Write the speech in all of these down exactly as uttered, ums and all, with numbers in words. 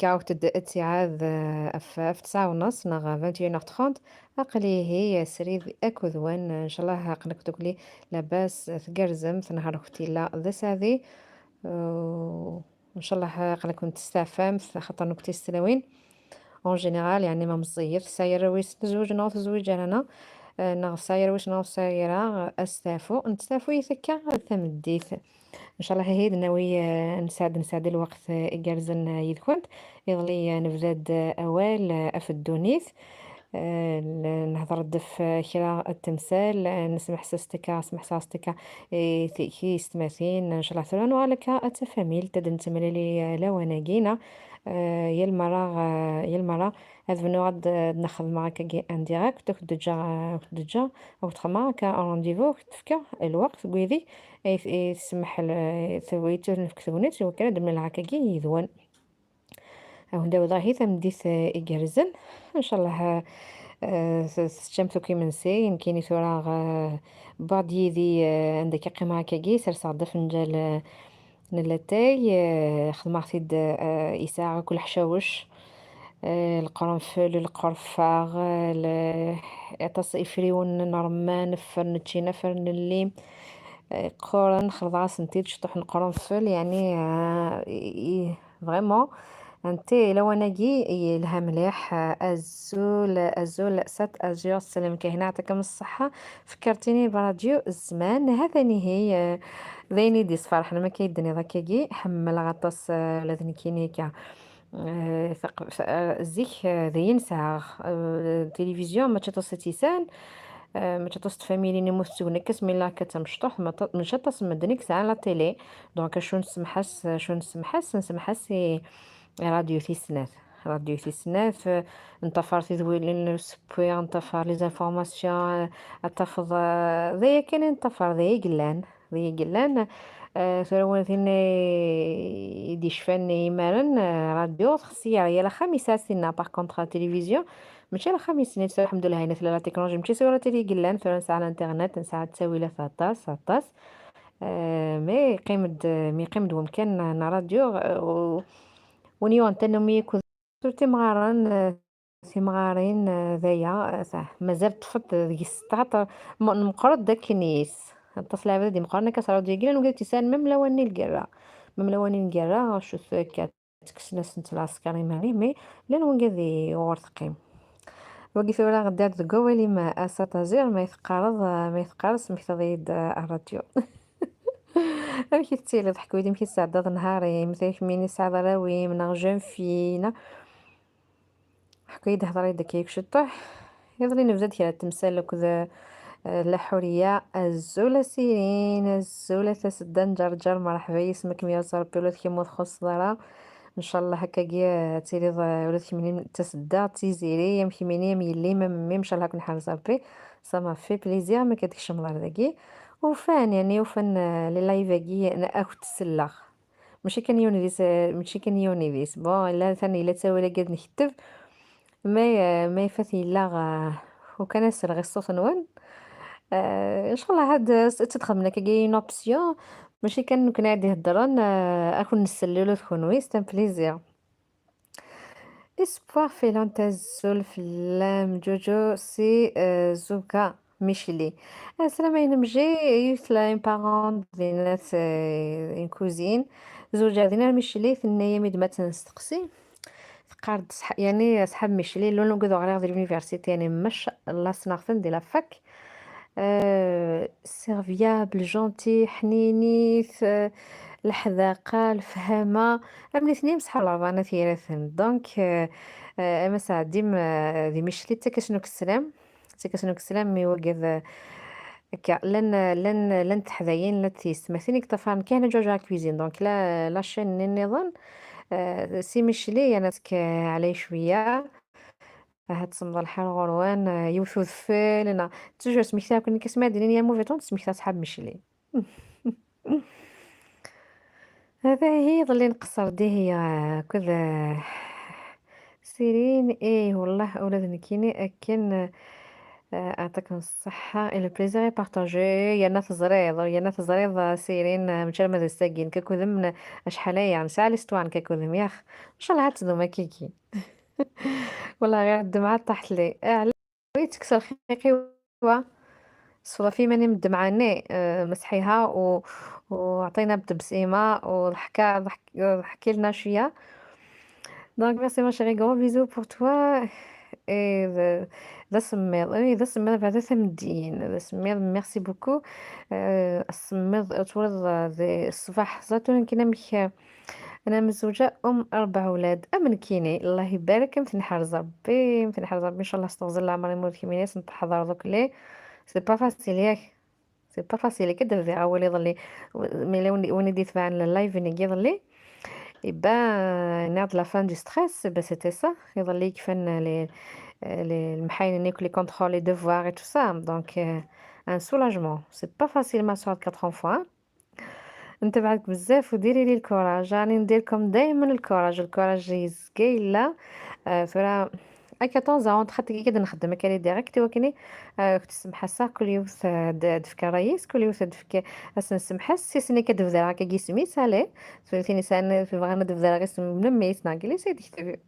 Akka, ur tedda ad tiɛad, eh, af, af tesɛa u nneṣ neɣ vingt et une heures trente. Aql-i ihi srid akked wan, ncallah aql-ak tukli labas, tgerrzem, tenhar uktila d asaɛdi. Eh, ncallah aql-aken testeɛfamt, axaṭer nekkti s tlawin. En général, yeɛni ma meẓẓiyet, tesɛa arraw-is, tezweǧ neɣ ur tezwiǧ ara, neɣ, eh, neɣ tesɛa arraw-is neɣ ur tesɛi ara, asteɛfu. Nesteɛfu-yit akka tameddit. Ncallah ihi d nawi, eh, nesɛed, nesɛed lweqt, eh, igerrzen, eh, yid-kent. Iḍelli, eh, nebda-d, eh, awal, eh, af ddunit. Eh, n-, nehder-d f, eh, kra n temsal, eh, nesmeḥsas-d akka, smeḥsaɣ-as-d akka i t-, i yessetmatin. Ncallah tura nuɣal akka ad tafamilt, ad nettemlili, eh, lawan-agi, neɣ, eh, yal merra, eh, yal merra ad bnuɣ ad, ad nxedmeɣ akkagi en direct, ad k-d-ǧǧeɣ, ad k-d-ǧǧeɣ, ad k-d-xedmeɣ akka un rendez-vous, ad k-d-fkeɣ lweqt deg widi ay t-, ay tsemmeḥ l-, tewwit nefk tegnit, iwakken ad d-mlaleɣ akkagi yid-wen. Ad wen-d-awḍeɣ hi tameddit, eh, igerrzen. Ncallah, eh, eh, t-, teččamt akk imensi, nekkini tura, eh, wwiɣ-d yid-i, eh, anda akka qqimeɣ akkagi, serseɣ-d afenǧal, eh, n latay, eh, xedmeɣ-t-id, eh, yesɛa akk leḥcawec, eh, lqerfel, lqerfa, eh, l-, aṭas ifriwen n ṛṛman, ffer n ččina, ffer n llim, eh, qquren, xelḍeɣ-asen-t-id, ciṭuḥ n qerfel, yeɛni, eh, i, i, vraiment, anta lawan-agi yelha mliḥ. Eh, azul, azul, sat azur, ssalam Kahina, yeɛṭikem ṣṣeḥḥa, fekkertini bradyu zzman, ha-t-an ihi, eh, d ayen i d-yesferḥen, ma akka i d-tenniḍ akkagi, ḥemmleɣ aṭas, eh, ula d nekkini akka. Eh, taq-, f-, eh, zik, eh, d ayen sɛiɣ. Eh, tilivizyu, mačči aṭas i tt-yesɛan, eh, mačči aṭas n tfamilin i mu tettugna akka, asmi yella akka d tamecṭuḥt, ma ta-, mačči aṭas n medden i yesɛan la télé. Donc, acu nsemḥas, acu nsemḥas, nsemḥas i, i radyu tis snat. Radyu tis snat, eh, neṭṭafar tidwilin n usewwi, neṭṭafar les informations, eh, ad tafeḍ, eh, d aya kan i neṭṭafar, d aya i yellan. D aya i yellan. Eh, tura win tin i d-yecfan imaren, eh, radyu, xas yal axxam yesɛa tinna. Par contre, tilivizyu, mačči ala axxam i tt-yesɛan, lḥemdullah, ayen tella la technologie, mačči s tura tili i yellan, tura nesɛa l'internet, nesɛa ttawilat aṭas, aṭas. Eh, mais yeqqim-d, mais yeqqim-d wemkan n, n radyu, eh, u-, win yuɣen tanumi akked Ur timɣarin, eh, timɣarin, eh, d aya, eh, ta-, mazal ṭṭfet deg-s ṭaṭ, m-, nmeqqret d akken-is. Aṭas n lɛibad i d-imeqqren akka s radyu-agi, llan wigad yesɛan mem lawan-nni n lgerra. Mem lawan-nni n lgerra, acu-t akka, ttekksen-asent lɛesker iman-im, mais llan wigad i ɣur teqqim. Wagi tura ɣeddiɣ-d deg wawal-im, eh, a Sataziɣ, ma i teqqareḍ, eh, ma i teqqareḍ, smektaḍ-iyi-d, eh, ar radyu. Amek i tettiliḍ? Ḥku-yi-d amek i tesɛeddaḍ nnhar-im, tura kemmini tesɛiḍ arraw-im, neɣ jeune fille, neɣ Ḥku-yi-d, hḍer-iyi-d akka yak ciṭuḥ. Iḍelli nebda-d kra n temsal akked, eh, Laḥuriya. Azul a Sirin, azul a tasedda n Ǧerǧer, merḥba yis-m, ad kem-yerẓ Rebbi ula d kemm ur txuṣṣeḍ ara. Ncallah akkagi, eh, ad tiliḍ, eh, ula d kemmini d tasedda d tiziri, am kemmini, am yelli-m, am mmi-m, ncallah ad ken-iḥrez Rebbi. Ça m'a fait plaisir, ma akka tkecmeḍ ar dagi. Ufan, yani ufan, eh, les live-agi, n-, ad k-t-selleɣ. Mačči kan yiwen idis, eh, mačči kan yiwen idis. Bon, illa atan, illa ttawil-agi ad nketteb. Ma, eh, ma ifat yella, eh, ukan ad selleɣ i ṣṣut-nwen. Eh, ncallah ad, ad txedmem akkagi une option. Mačči kan nekkni ad d-iheddren, eh, ad ken-nsel ula d kunwi, c'est un plaisir. Espoir Filant, azul fell-am, Jojo, si, eh, Zuka Micheli. Aslam ay nemji, yiwet la une parente dinna, eh, une cousine. Zewǧeɣ dinna Micheli, tenna-yam-id ma tt-nesteqsi. Teqqar-d ṣḥ-, yani, ṣḥab Micheli, llan wigad ɣriɣ di l'université, yani, ma ca Allah, ssneɣ-ten di la fac. Euh, serviable, gentil, ḥninit, euh, leḥdaqa, lefhama. Am nitni mseḥ lɛuḍanat gar-asen. Donc, euh, euh, ama sɛeddim, euh, di Micheli, ttak-asen akk sslam. Ttak-asen akk sslam, mi wagad, euh, akka. Llan, llan, llan teḥdayin, llan tiyessetmatin i yeṭṭafaren kan Jojo la cuisine. Donc, la, la chaîne-nni nniḍen, euh, si Micheli, yani, ttak, euh, ɛlay cwiya. Ahat semmeḍ lḥal ɣur-wen, eh, yiwet udfel, neɣ toujours smektaɣ-ken, nekk asmi ad d-inin ya mauvais temps, smektaɣ ṣḥab Micheli. Hada ihi, iḍelli nqeṣṣer dihi, eh, akked, eh, Sirin, eh, wallah, ula d nekkini akken, eh, آه، يعطيكم الصحة، et le plaisir est partagé. يا ناس زريض، يا ناس زريض، آه، سيرين، آه، مشى ما ذا ساقين كاكودم، آه، شحال هي نسعى l'histoire كاكودم ياخ. إن شاء الله عاد تدوم كيكي. والله غير الدمعة طاحت لي. آه، على ويتك سرخيقي وا. صدفي ماني مدمعاني، آه، مسحيها و-، وعطينا بالتبسيمة وضحكة، ضحك-، ضحكي لنا شوية. Donc merci ma chérie, gros bisous pour toi. Et ذا، ذا سميض، اي ذا سميض بعدا ثمديين، ذا سميض، merci beaucoup. آه، السميض تولد ذي الصباح، زاتون كنا مخ-، انا مزوجة ام اربع اولاد، امن كيني، الله يبارك، مثل نحرز ربي، مثل نحرز ربي، ان شاء الله استغزل العمر يموت كيمينيس، نتحضر دوك لي، c'est pas facile ياك. C'est pas facile كي تبدي اول يظلي، mais لو وين يدي تبع اللايف نيك يظلي يبان ناض la fin du stress، بس c'était ça. يظلي يكفن لي، لي المحاين نيك les contrôles les devoirs et tout ça. Donc euh, un soulagement. C'est pas facile ma soeur quatre enfants. نتبعك بزاف وديري لي الكوراج، راني نديركم دايما الكوراج، الكوراج يزكي لا. آه ثورة هكا طونزا اون تخطي كي كده نخدم كالي ديريكت وكني. آه كنت سمحة سا كل يوث، آه، د-، دفك الرئيس كل يوث دفك اسن سمحة سي سني كدفدر هكا كي سميت سالي. ثلاثين سنة في بغانا دفدر غير سم بنميت ناقلي سيدي كتبي.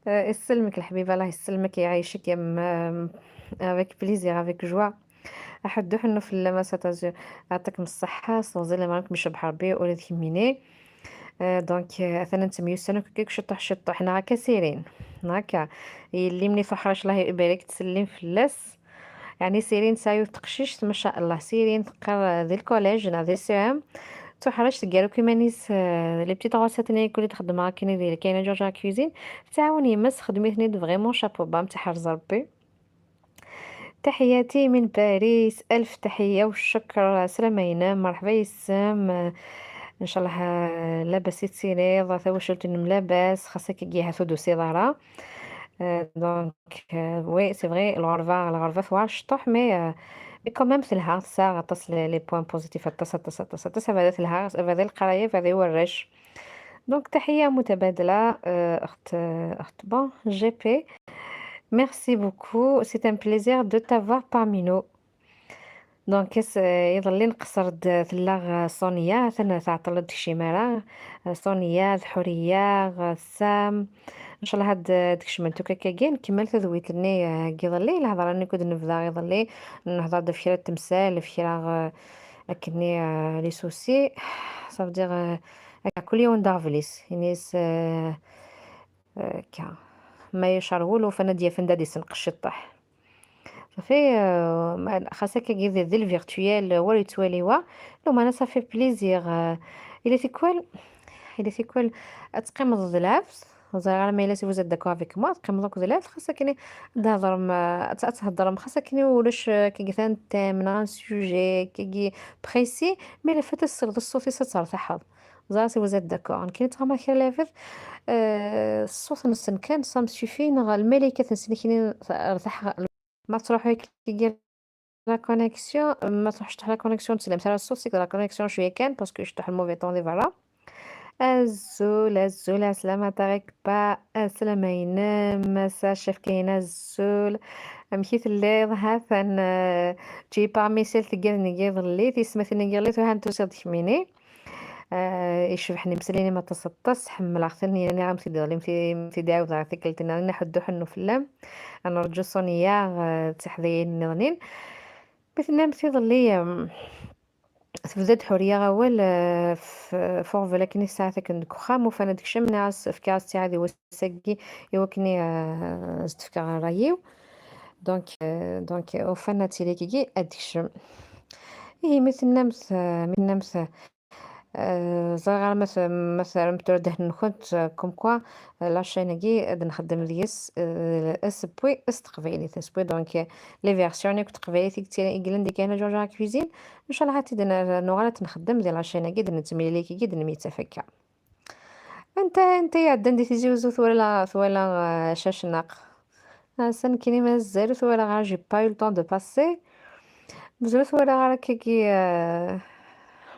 آه، يسلمك الحبيبة، الله يسلمك، يعيشك يا م-، avec plaisir، avec joie. أحد حنو في اللمسة تاج-، يعطيكم الصحة، صوزي لي مالك مش بحربي ولا تهميني. آه، donc آه، أثناً تميوسنو كيك شطح شطح، حنا هكا سيرين. هكا يلي مني فحرش الله يبارك تسلم في اللاس. يعني سيرين سايو تقشيش ما شاء الله، سيرين تقرا ذي الكوليج نا ذي سي ام. تحرش تقالو كيما نيس، آه، les petites recettes ني كل تخدم هاكي ني ذي كاينه جوج لا كويزين. تعاون يمس خدمتني دو vraiment chapeau bas، تحرز ربي. تحياتي من باريس، ألف تحية والشكر. سلامة ينام، مرحبا يسام. إن شاء الله، آه، لاباس يتسيريض، ثوشلت نم لاباس، خاصك كي هاثو دو سيضارة. آه، donc، آه، oui c'est vrai، الغربة، الغربة ثوار شطوح، mais آه، mais quand même ثلها ساعة تصل les points positifs، تصل تصل تصل تصل هذا ثلها هذا القراية هذا ورش. Donc تحية متبادلة. آه، أخت، أخت bon جي بي. Merci beaucoup, c'est un plaisir de t'avoir parmi nous. Donc يس-، يظل نقصر د-، ثلاغ صونيا، ثنا تعطل دكشي مارا، صونيا، ذحوريا، غسام. إن شاء الله هاد دكشمنتو كاكاكين، كمل تذويت لني، آه، كي يظلي، الهضرة ني كود نبدا يظلي، نهضر د فكرة تمثال، فكرة، آه، أكني، آه، les soucis. Ça veut dire، آه، هكا كل يوم دافليس، يعني س-، آه، آه، كا ما يشعر ولو فانا ديا فندا دي سنقش الطاح. صافي، آه، ما-، خاصك كي دير ديال فيرتويال ورا يتواليوا. لو ما انا صافي بليزير، آه، الا تيكوال، الا تيكوال تقيمض ذ العفس. زعما ما الا سي vous êtes d'accord avec moi، تقيمض دوك ذ العفس، خاصك كني تهضر ما ت-، تهضر ما خاصك كني ولاش كي كثان تام نغان سوجي كي بريسي، مي الا فات السر الصوفي ستر تحض. زعما سي vous êtes d'accord، كاين تما كاين لافيف. آه، الصوت نسن كان صام سيفي نغ الملكة تنسني كني رتاح. ما تروحي كي لا كونيكسيون، ما تروحش تروح لا كونيكسيون، تسلم سالا الصوت سيك لا كونيكسيون شويه كان باسكو شطح الموفي طون دي فوالا. الزول، الزول، عسلامة تاعك با، عسلامة ينام، مسا شاف كاينة الزول. أمشي تليض هاثن، آه، جي بارمي سيل تقال نقيض اللي تسمث نقيض اللي تو هانتو سيض كميني. آه، يشبحني مسليني ما تصطس، حمل عختني يعني غام سيدي غلي مسي، مسيدي عاود عثيك لتنا لنا حدو حنو فلام. أنا رجو صونيا، آه، تحذيين نغنين. بثنا مسي ظلي، آم، تبدا حورية غوال، آه، ف-، فوق فلاكني ساعة كن دك وخام وفانا دك شم نعس في كاس تاعي وسقي يوكني، آه، زدفك رايو. دونك، آه، دونك وفانا تيليكي ادك شم. إيه، مثلنا مث-، مثلنا مث-، آه، زغار مث-، مثلا متردهن نخد، آه، كوم كوا، آه، لاشين كي د نخدم ديس، آه، اس بوي، اس تقبيلي، اس بوي، دونك، آه، لي فيرسيون كنت قبيلي تيك تيري إيكلن دي كاينة جوجا كويزين. إن شاء الله هاتي دن-، نغالة نخدم دي لاشين كي دن تمليلي كي دن ميتفكا. انت، انت يا عدن دي تيزي وزو ثولا، ثولا، آه، شاشناق. هاسن كيني مازال ثولا غا j'ai pas eu le temps de passer. مازال ثولا غا كي، آه،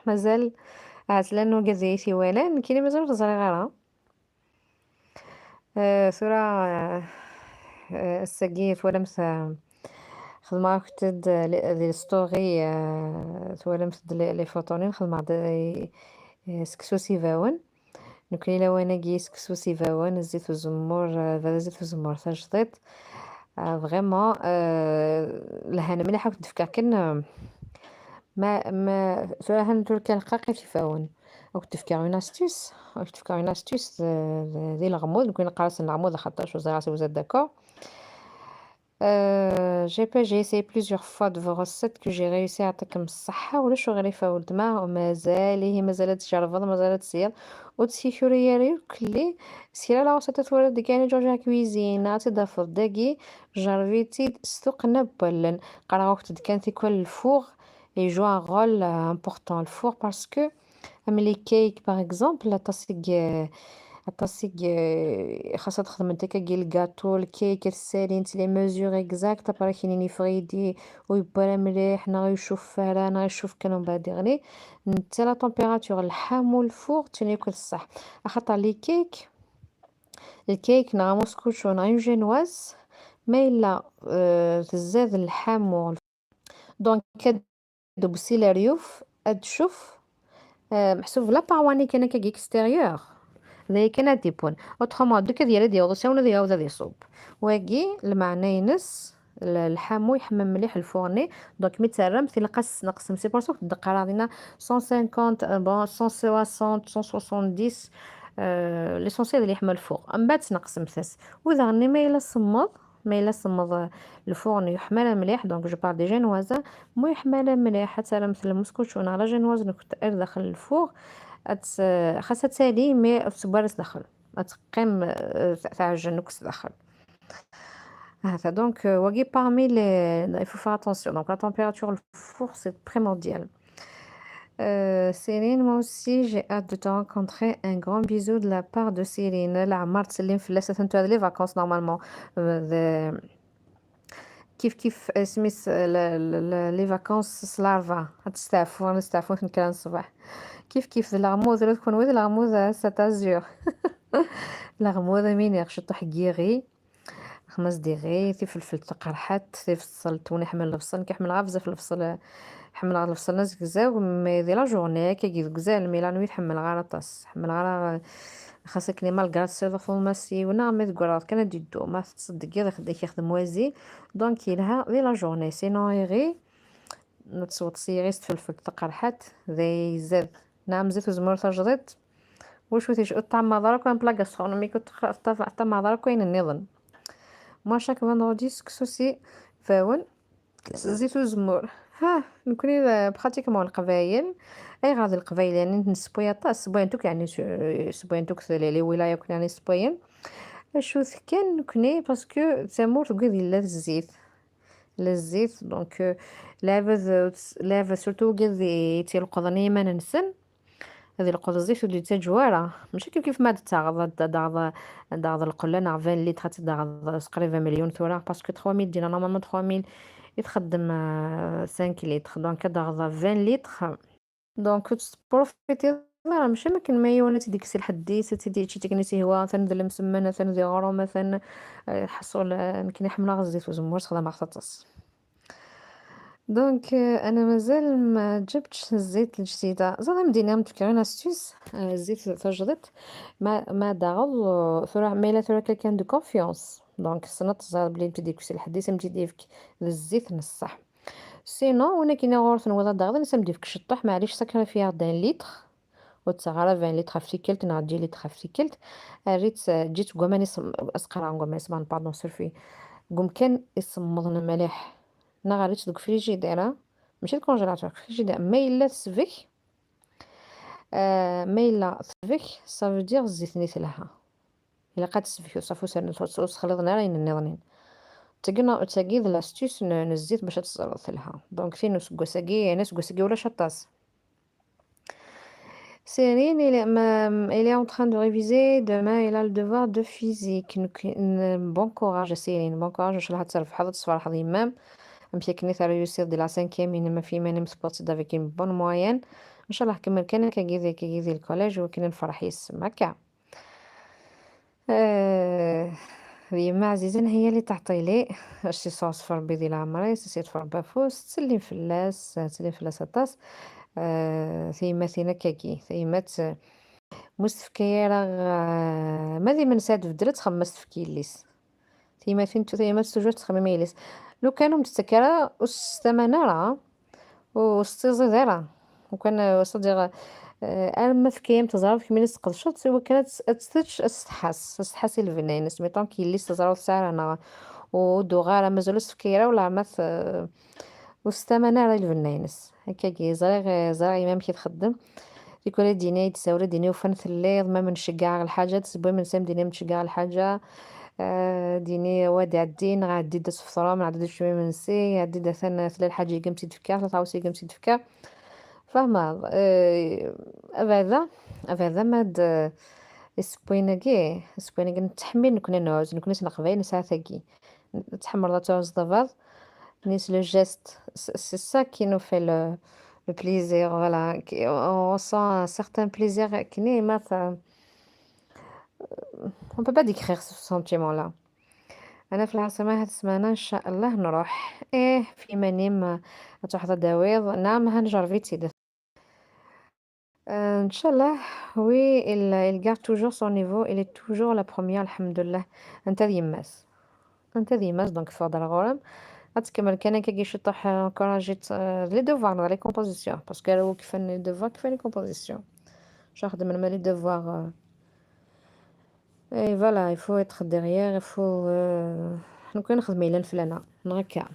مازال عزلان وقزيتي ولان كيني مازال تزري غارة. آه، ثورة، آه، آه، السقيف ولا مث-، Xedmeɣ-ak-d di story, twalamt-d les photos-nni, xedmeɣ-d seksu s ibawen. Nekni lawan-agi seksu s ibawen, zzit uzemmur, baba zzit uzemmur tajdiṭ. Vraiment lhan mliḥ, ad k-d-fkeɣ kan, ma ma tura han tura kan lqaqit ifawen. Ad k-d-fkeɣ une astuce, ad k-d-fkeɣ une astuce di leɣmud, nekni neqqar-as leɣmud axaṭer ur ẓriɣ si vous êtes d'accord. J'ai pas, j'ai essayé plusieurs fois de vos recettes que j'ai réussi à attaquer الصحة ولا شو غريفة ولد ما ومازال، هي مازال تجربض، مازال تسير وتسيكوري يا ريو كلي. سيرا لا وسط تورد كان جوجا كويزينا تضافر داكي جربيتي سوق نبولن. قرا وقت كان تيكون الفور et joue un rôle important الفور parce que أما les cakes par exemple، aṭas i ي-، aṭas i ي-، خاصها تخدم انت كاكي الكاطو، الكيك، السالي، انت les mesures exactes، ابرا كاينين يفريدي ويبرا مليح، نغ يشوف فارا، نغ يشوف كان من بعد يغلي. انت la température الحام والفور تشني ياكل الصح، اخاطر les cakes، الكيك نغ موسكوتشو نغ une génoise، ما الا آه، تزاد الحام والفور. Donc دوبسي لريوف اد شوف، آه، محسوب لا بارواني كان كاكي extérieur. ذي كان ديبون. Autrement دوك هذه يرد يوضو ساونا ذي يوضو ذي يصوب. واقي المعنى ينس ال-، الحامو يحمم مليح الفورني. Donc مي تسرم في القص نقسم c'est pour ça كنت دقا راضينا cent cinquante، آه، bon، cent soixante، cent soixante-dix، آه، l'essentiel اللي يحمل الفور. من بعد تنقسم ثلاث. وإذا غني ما إلا صمض، ما إلا صمض الفورن يحمل مليح، donc je parle des génoises، مو يحمل مليح حتى راه مثل المسكوتشو ولا la génoise نكت ار داخل الفور. أت-، خاصها تسالي mais تبارس داخل، أتقيم، آه، تعجن نكس داخل. هذا donc، آه، واقي parmi les، il faut faire attention. Donc la température, le four, c'est primordial. Euh, Céline, moi aussi, j'ai hâte de te rencontrer. Un grand bisou de la part de Céline. لا عمر تسلم في الله، ستنتو هذه les vacances normalement. Euh, the-، كيف كيف سميت ال-، ال-، ال-، les vacances سلارفا. هاد تستعفو، أنا نستعفو في كلام الصباح. كيف كيف ذ الغموض، لا تكون وذ الغموض ستازيور. الغموض مين يغشط حقيغي. خمس دقايق، في فلفل تقرحت، في فصل، توني حمل البصل، كيحمل غير بزاف البصل، حمل غير البصل ناس كزاو، مي دي لا جورني كي يقول غزال، مي لا نويت حمل غير طاس، حمل غير خاصك لي مال غراتسير فورماسي ونا مي تقرا كان دي دو ما تصدقي غير خديك يخدم وازي. دونك يلها دي لا جورني سينو يغي نتصوت سيغيست فلفل تقرحت ذي زاد. نعم زيت وزمور تجديد. وشو تيش الطعم ما ضرك وين بلا غاسترونوميك الطعم ما ضرك وين النظن. Moi chaque vendredi سكسو سي فاون زيت وزمور. ها نكوني براتيكمون القبايل. اي غادي القبايل يعني نسبوي طاس سبوين توك يعني سبوين توك لي ولايه كنا يعني سبوين. شو كان نكوني باسكو تامور تقول لا الزيت، لا الزيت دونك لعبه، لعبه سورتو قال تيلقضني ما ننسن. هذه القدزيف ودي تجوارة ماشي كيف كيف ما تتعرض داغ داغ القلة ناغ vingt litres تداغ تقريبا مليون ثورة parce que trois mille دينار normalement trois mille يتخدم cinq litres donc داغ vingt litres. Donc تبروفيتي ماشي ما كان ما يونا تديك سي الحديث تدي تشي تكنيتي هو ثن ذا المسمن ثن ذي غرومة ثن حصول يمكن يحمل غزيت وزمور تخدم أختص. دونك انا مازال ما جبتش الزيت الجديده زعما مدينه متفكرين استوس. الزيت تجدت ما ما داغل ثورة ما الا ثورة كان دو كونفيونس دونك السنه تزال بلي انت ديك الحديث انت ديفك الزيت نصح. سينو وانا كاينه غورث نوضه داغل نسم ديفك شطح معليش سكر فيها دان لتر وتسعة غرا vingt litres في تيكلت نعدي litres في تيكلت. ريت جيت كوماني اسقرا كوماني سمان باردون سيرفي. قوم كان يصمضنا مليح. نغريت دوك فريجيدير، ماشي الكونجيلاتور، فريجيدير. ما الا تسبك، آه، ما الا تسبك، صافي دير الزيت نيت لها. الا قد تسبك وصافي وسخليضنا راه يننضنين. تقنا تاقيد لاستيس نزيت باش تصرف لها. دونك فين سكوساكي، انا سكوساكي ولا شطاس. Céline, il est, ma- il est en train de réviser. Demain, il a le devoir de physique. Donc, n- bon courage, Céline. Bon courage. إن شاء الله تربح هذا الصفر حظ يمام. مشي كني ثرى يوسف دي la cinquième إنما في ماني مسبورت avec une bonne moyenne. إن شاء الله كمل كان كي جيزي كي جيزي الكوليج وكنا نفرح يسمعك. آه، D yemma ɛzizen, هي اللي تعطي لي. Ass-is ɣef Rebbi di leɛmer-is, ass-is ɣef Rebbi afus, ttsellim fell-as, ttsellim fell-as aṭas. Ah, tiyemmatin akkagi, tayemmat, ah, ma ur s-tefka ara, ah, ma d imensi ad tbeddel, ad txemmem ad s-tefk yelli-s. Tiyemmatin, tu-, tayemmat toujours tettxemmim i yelli-s. Lukan ur m-tettak ara, ur s-taman ara, ur s-tiẓid ara. Lukan, euh, c'est-à-dire, euh, arma tefka-yam teẓra kemmini tesqedceḍ-tt, i wakken ad tt-, ad tt-tečč, ad s-tḥass, ad s-tḥass i lbenna-ines. Mais tant que yelli-s teẓra ur tesɛi ara, neɣ ur d-tuɣ ara, mazal ur s-tefka ara, wala ma t-, ur s-taman ara i lbenna-ines. Akkagi, ẓriɣ, ẓriɣ yemma amek i txeddem. Tikwal ad-d-yini ay d-sawel, ad-d-yini ufan telliḍ, ma nceggeɛ ɣer lḥaǧa, ad tesbem imensi, ad d-yini nceggeɛ ɣer lḥaǧa. Ah, ad d-yini wa ad iɛeddi, neɣ ɛeddi-d ad tfeṭrem, neɣ ɛeddi-d cwiya imensi, ɛeddi-d atan tella lḥaǧa i gem-tt-id-fkiɣ, tella tɣawsa i gem-tt-id-fkiɣ. Tfehmeḍ? Eh, abeɛda, abeɛda ma d, eh, isewwiyen-agi, isewwiyen-agi nettḥemmil nekni ad nɛuz, nekni s Leqbayel nesɛa tagi. Tḥemmleḍ ad tɛuzzeḍ abaḍ, mais le geste, c'est, c'est ça qui nous fait le, le plaisir, voilà. Qui, on ressent un certain plaisir, كني ما ت-, on peut pas décrire ce sentiment-là. أنا في العاصمة هاد السمانة إن شاء الله نروح. إيه، في منيم تروح داويض. نعم، هنجر فيتي. Euh, إن شاء الله. Oui, il, il garde toujours son niveau, il est toujours la première, الحمد لله. أنت ذي ماس. أنت ذي ماس، donc فضل غرام. أتكمل كان كي شطح، آه، كوراجيت، آه، les devoirs, les compositions. Parce que لو كفن les devoirs, كفن les compositions. شاخد من مالي devoirs, آه، اي voilà, il faut être derrière, il faut, euh, حنا كنا نخدم إلا نفلنا نغكا.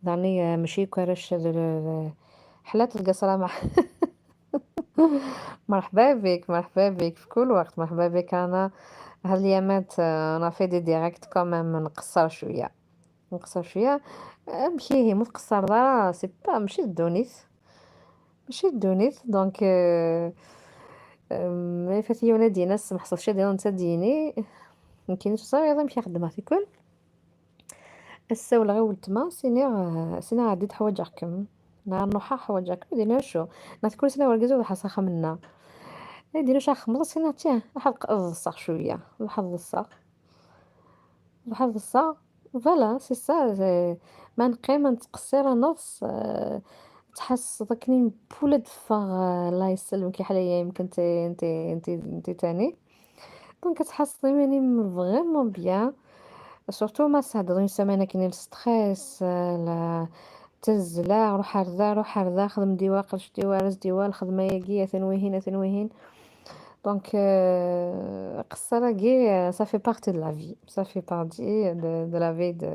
داني, آه, ماشي كرش ذو ال-، حلات القصرة مع مرحبا بك، مرحبا بك في كل وقت، مرحبا بك. أنا هاد اليامات, آه, أنا في des directs quand même نقصر شوية، نقصر شوية. آه, ماشي هي متقصر دارا، c'est pas, ماشي الدونيس، ماشي الدونيس. Donc, آه, آم، فاتي ولا دينا السمح صافي دينا نتا ديني. يمكن تصاوي هذا مشي خدمة في كل الساول غير ولتما سيني، آه، سيني غادي تحواجكم. نهار نوحا حواجكم دينا شو؟ نذكر سنة ورقزو حصا خمنا. دينا شا خمضة سنة تيه، حلق الصح شوية، الحظ الصح. بحال بصح. Voilà, c'est ça, c'est، ما نقي، ما نتقصر، نص، آه، تحس ذاك نين بولا دفا، آه، الله يسلمك يا حلايا، يمكن انت، انت، انت، انت تاني. Donc تحس يعني vraiment bien. Surtout ما صعد une semaine كاين le stress, آه، لا تزلا، روح هرذا، روح هرذا، خدم ديوا، قرش ديوا، رز ديوا، الخدمة ياكي، اثن وهين، اثن وهين. Donc, euh, قصة راكي، ça fait partie de la vie, ça fait partie de, de la vie de,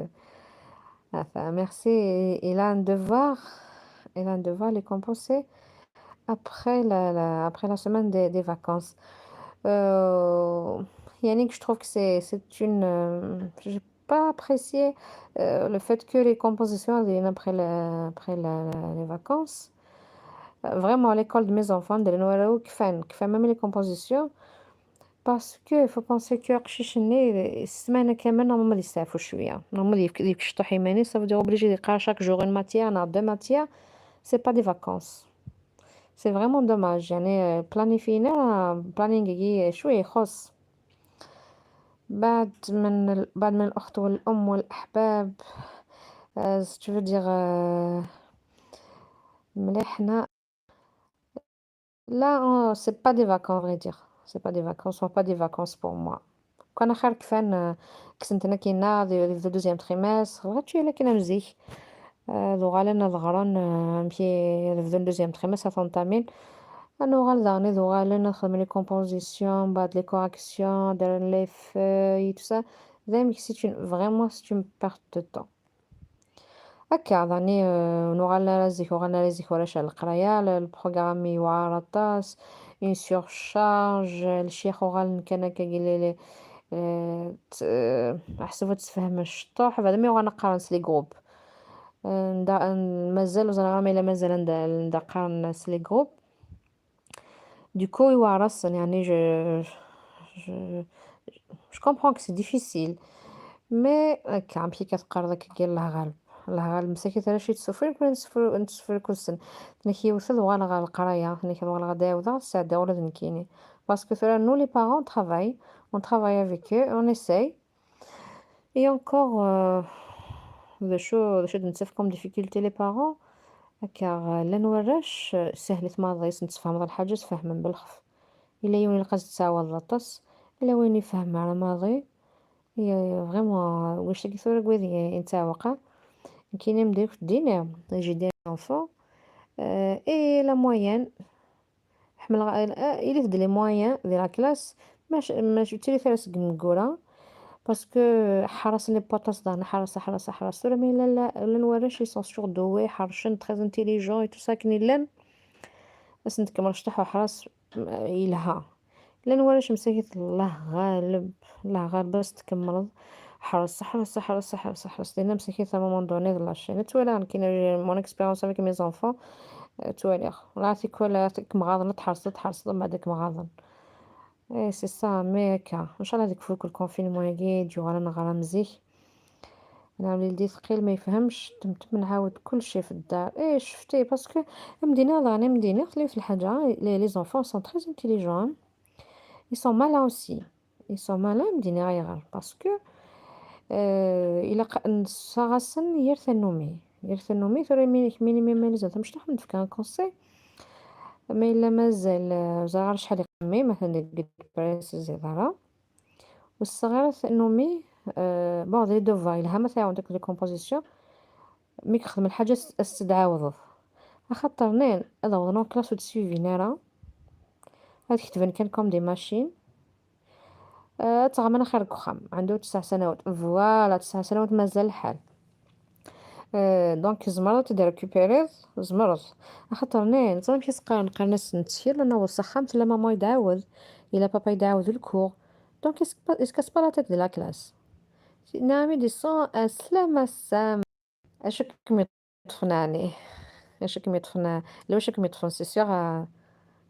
enfin, merci. Il a un devoir, il a un devoir, les compenser après la, la, après la semaine des, des vacances. Euh, Yannick, je trouve que c'est, c'est une, euh, j'ai pas apprécié, euh, le fait que les compositions viennent après la, après la, les vacances. Vraiment, l'école de mes enfants, de Noël, كفان, كفان même les compositions. Parce que faut penser que aqcic-nni, ssmana kamel normalement ad yesteɛfu cwiya. Normalement ad yefk, ad yefk cṭuḥ iman-is, ça veut dire obligé ad yeqqar chaque jour une matière, neɣ deux matières. C'est pas des vacances. C'est vraiment dommage. يعني, euh, planifyنا, planning-agi cwiya ixuṣṣ. بعد من ال-، بعد من الأخت والأم والأحباب, euh, si tu veux dire, euh, مليح حنا. Là, euh, c'est pas des vacances, à vrai dire. C'est pas des vacances, sont pas des vacances pour moi. كان خير كفان, euh, كسنتنا كينا ذي، ذي le deuxième trimestre, غاتشي إلا كنا مزيك. آه، ذو غالنا ذغران, آه، مشي ذو le deuxième trimestre, أثنتامين. أنا غال ذاني ذو غالنا نخدم les compositions, بعد les corrections, دار les feuilles, tout ça. ذا ميك c'est une, vraiment, c'est une perte de temps. هكا، يعني، آه، نوغال نرى زيك، وغال نرى زيك ورا شال القراية، ال-، البروغرام يوعر الطاس، une surcharge، الشيخ وغال كان هكا قال لي، آه، ت-، آه، أحسب تسفهم الشطوح، بعد ما يوغال نقرا نس les groupes. آه، ندا-، ن-، مازال وزنا غير ما إلا مازال ندا-، ندا قرا نس les groupes. Du coup, يوعر الصن، يعني، je, je, je comprends que c'est difficile. Mais هكا، عم كي كتقرا داك كي الله غالب. الله غالب، مساكين ترى شي تسوفر، كون تسوفر، تسوفر كل سن. تنكي وثل وغالغا القراية، تنكي وغالغا داودا، ساعة داولا ذنكيني. Parce que ثورة nous les parents on travaille, on travaille avec eux, on essaye. Et encore, euh, d acu d acu d-nettaf comme difficulté les parents? Akka, euh, llan warrac, euh, sahlet maḍi, s nettfehmeḍ lḥaǧa, sfehmen belxef. Ila yiwen ilaq ad tettɛawadeḍ aṭas, ila win ifhem ara maḍi. Ya, vraiment, euh, wicagi tura gwid i nettɛawaq. Nekkini am d-, ak-d-iniɣ, j'ai des enfants. Euh, et la moyenne, ḥemmleɣ, euh, il y a des moyens de la classe, mais je, mais je tire ça seg mgura, parce que ḥrasen les potas, dan ḥras, ḥras, ḥras. Tura mi llan, llan warrac, ils sont surdoués, ḥercen, très intelligents et tout ça, akken i llan. Ad sen-tkemmel cṭuḥ uḥras, m-, yelha. Llan warrac msakit, Allah ɣaleb, Allah ɣaleb, ad s-tkemmleḍ. Ḥres, ḥres, ḥres, ḥres, ḥres. Dinna msakit à un moment donné d la chaîne. Ad twalaɣ nekkini, mon expérience avec mes enfants, euh, ttwaliɣ. Wala tikwal ad kem-ɣaḍen, ad tḥerseḍ, ad tḥerseḍ, mbeɛd ad kem-ɣaḍen. Eh, c'est ça, mais akka. Ncallah ad ikfu le confinement-agi, ad yuɣal ad neɣra am zik. Nɛawed yeldi tqil ma yefhemx, temtem nɛawed kulci f ddar. Eh, cfti, parce que am d-iniɣ daɣen, am d-iniɣ, tella yiwet lḥaǧa, les, les enfants sont très intelligents, hein. Ils sont malins aussi. Ils sont malins, am d-iniɣ ayɣer. Parce que, euh, ilaq nessaɣ-asen yir tannumi. Yir tannumi, tura imi, imi, imi mazal tamecṭuḥt, ad m-d-fkeɣ un conseil. Ma yella mazal, euh, ẓriɣ ar acḥal iqemmi, ma atan deg depresses iḍara. Ur tesseɣ ara tannumi, euh, bon, d les devoirs, yelha ma tɛawneḍ deg les compositions, mi yexdem lḥaǧa s-, ad s-tt-tɛawdeḍ. Axaṭer nin, ad awḍen en classe ur d-suivin ara, ad ketben kan comme des machines. Euh, ad tɣamen axir deg uxxam, عنده تسع سنوات, voilà, تسع سنوات mazal lḥal. Euh, donc, tzemreḍ ad t-id-récupérer, tzemreḍ. Axaṭer nin, teẓriḍ amek i s-qqaren, qqaren-as ttkel, ad naweḍ s axxam, tella maman i d-tɛawed, yella papa i d-tɛawed le cours. Donc, il se, il se casse pas la tête de la classe. Nɛam, i d-iṣṣan, aslam, assam. Acu kem-yeṭṭfen ɛni? Acu kem-yeṭṭfen? Lwac i kem-yeṭṭfen, c'est sûr, euh,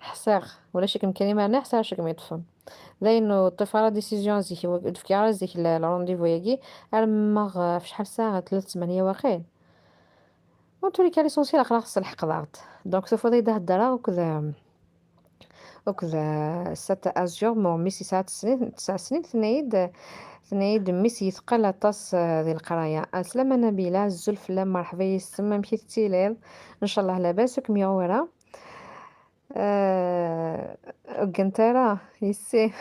ḥṣiɣ. Ulac i kem-kanimen ɛni, ḥṣiɣ acu kem-yeṭṭfen. D ayen ur ṭṭif ara décision zik, ur d-fkiɣ ara zik le, le rendez-vous-agi, arma ɣef, euh, ɣef acḥal ssaɛa, tlata, tmanya waqil. En tous les cas, l'essentiel aql-aɣ s lḥeqq daɣ. Donc, tufiḍ-iyi-d heddreɣ akked, euh, akked, euh, Sata Azur, ma mmi-s yesɛa tesɛa snin, tesɛa snin, tenna-yi-d, tenna-yi-d mmi-s yeteqqal aṭas, euh, di leqraya. Ɛeslama Nabila, azul fell-am, merḥba yes-m, amek i tettiliḍ? Ncallah labas, ur kem-yuɣ wara. Euh, ur gant ara, yessi.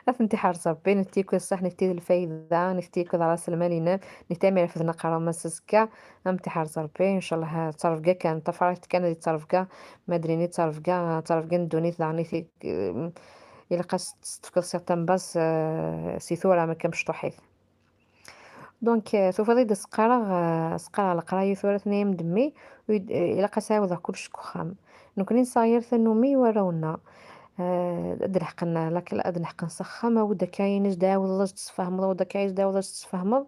Ad tent-iḥrez Rebbi, nitenti akk d ṣṣeḥ, nitenti d lfayda, nitenti akk d ras lmal-inem, nitenti am irefden aqerru-m ass azekka, ad tent-iḥrez Rebbi, ncallah, d ttrebga kan, d tafarit kan i d ttrebga, ma d-nini d ttrebga, d ttrebga n ddunit daɣen i t-, ilaq ad s-tefkeḍ certaines bases, euh, si tura, ma akka mecṭuḥit. Donc, euh, tufiḍ-iyi-d as-qqareɣ, euh, as-qqareɣ leqraya tura tenna-yam-d mmi, ur yi-d-, euh, ilaq ad s-ɛiwdeɣ kullec deg uxxam. Nekkni nesɛa yir tannumi i warraw-nneɣ. Euh, ad d-leḥqen, la-, ad d-leḥqen s axxam, awi-d akka ayen i s-d-ɛiwdeḍ ad s-d-tesfehmeḍ, awi-d akka ayen i s-d-ɛiwdeḍ ad s-tesfehmeḍ.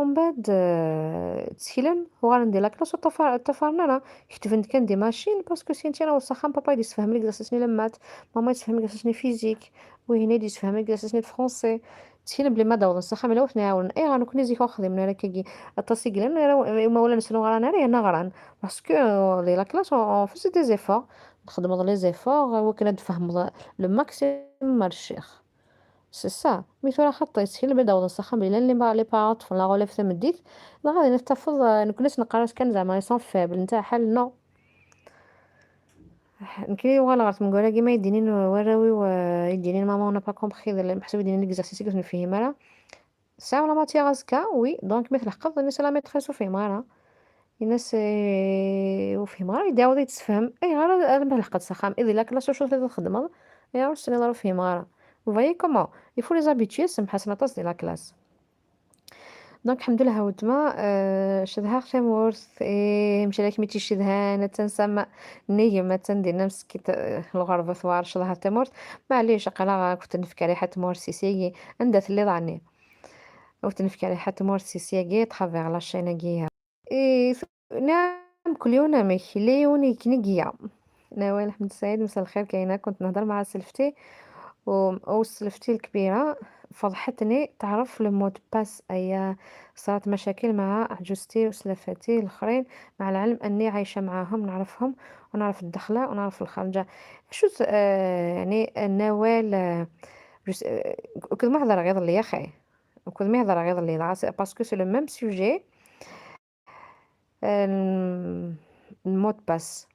Umbeɛd, euh, tteklen, uɣalen di la classe ur ṭṭafar-, ṭṭafaren ara. Ketben-d kan des machines, parce que syin tira s axxam, papa i d-yessefhem l'exercice-nni n maths, maman i d-tessefhem l'exercice-nni n physique, wihin i d-yessefhem l'exercice-nni n français. Ttxil belli ma d-awḍen s axxam, ila ur ten-iɛawnen. Ayɣer nekkni zik ur xdimen ara akkagi? Aṭas i yellan, ara imawlan-nsen ur ɣran ara, yerna ɣran. Parce que, euh, di la classe, on, on faisait des efforts. Txedmeḍ les efforts, euh, wakken ad d-tfehmeḍ le maximum ar ccix. C'est ça. Mi tura xaṭi, ttxil belli d-awḍen s axxam, belli llan les pa-, les parents ṭṭfen la relève tameddit, dɣa din tafeḍ, euh, nekkni s-neqqar-as kan zeɛma ils sont faibles, netta ḥal, non. Nekkini uɣaleɣ ɣer tmeggra-agi, ma yi-d-inin warraw-iw, euh, yi-d-inin maman on n'a pas compris, meḥsub yi-d-inin deg exercice-agi ur t-nefhim ara. Sɛiɣ la matière azekka, oui, donc mi tleḥqeḍ, ini-as a la maîtresse ur fhimeɣ ara. Ini-as, eh, ur fhimeɣ ara, yeddi ɛawed ad yi-d-yessefhem. Ayɣer ara, ara ma tleḥqeḍ s axxam? Iḍ ilaq la seule chose i txedmeḍ, ayɣer ur s-tenniḍ ara ur fhimeɣ ara? Vous voyez comment? Il faut les habituer, semmeḥ-asen aṭas di la classe. Donc, ḥemdullah a weltma, euh, cedhaɣ tamurt, eh, mecla kem i tt-icedhan, attan sama, nnig-m, attan dinna meskint, euh, lɣerba tewɛer, cedhaɣ tamurt. Maɛlic, aql-aɣ ad kent-nefk rriḥa n tmurt s issigi, anda telliḍ ɛni? Ad kent-nefk rriḥa n tmurt s issigi, ṭṭḥa vers la chaîne-agi. Eh, tu-, naɛam, kul yiwen amek, yella yiwen yekken i iga. Nawal Ḥmed Saɛid, مساء الخير كاينة، كنت نهضر مع سلفتي و-، وسلفتي الكبيرة فضحتني، تعرف le mot de passe، أيا صارت مشاكل مع عجوزتي وسلفاتي الآخرين، مع العلم أني عايشة معاهم، نعرفهم ونعرف الدخلة ونعرف الخرجة. شو س-، آه، يعني، نوال، آه، جس-، آه، كنت ما هضر غير يا أخي. Ukud mi hedreɣ iḍelli dɣa, parce que c'est le même sujet. Le mot de passe.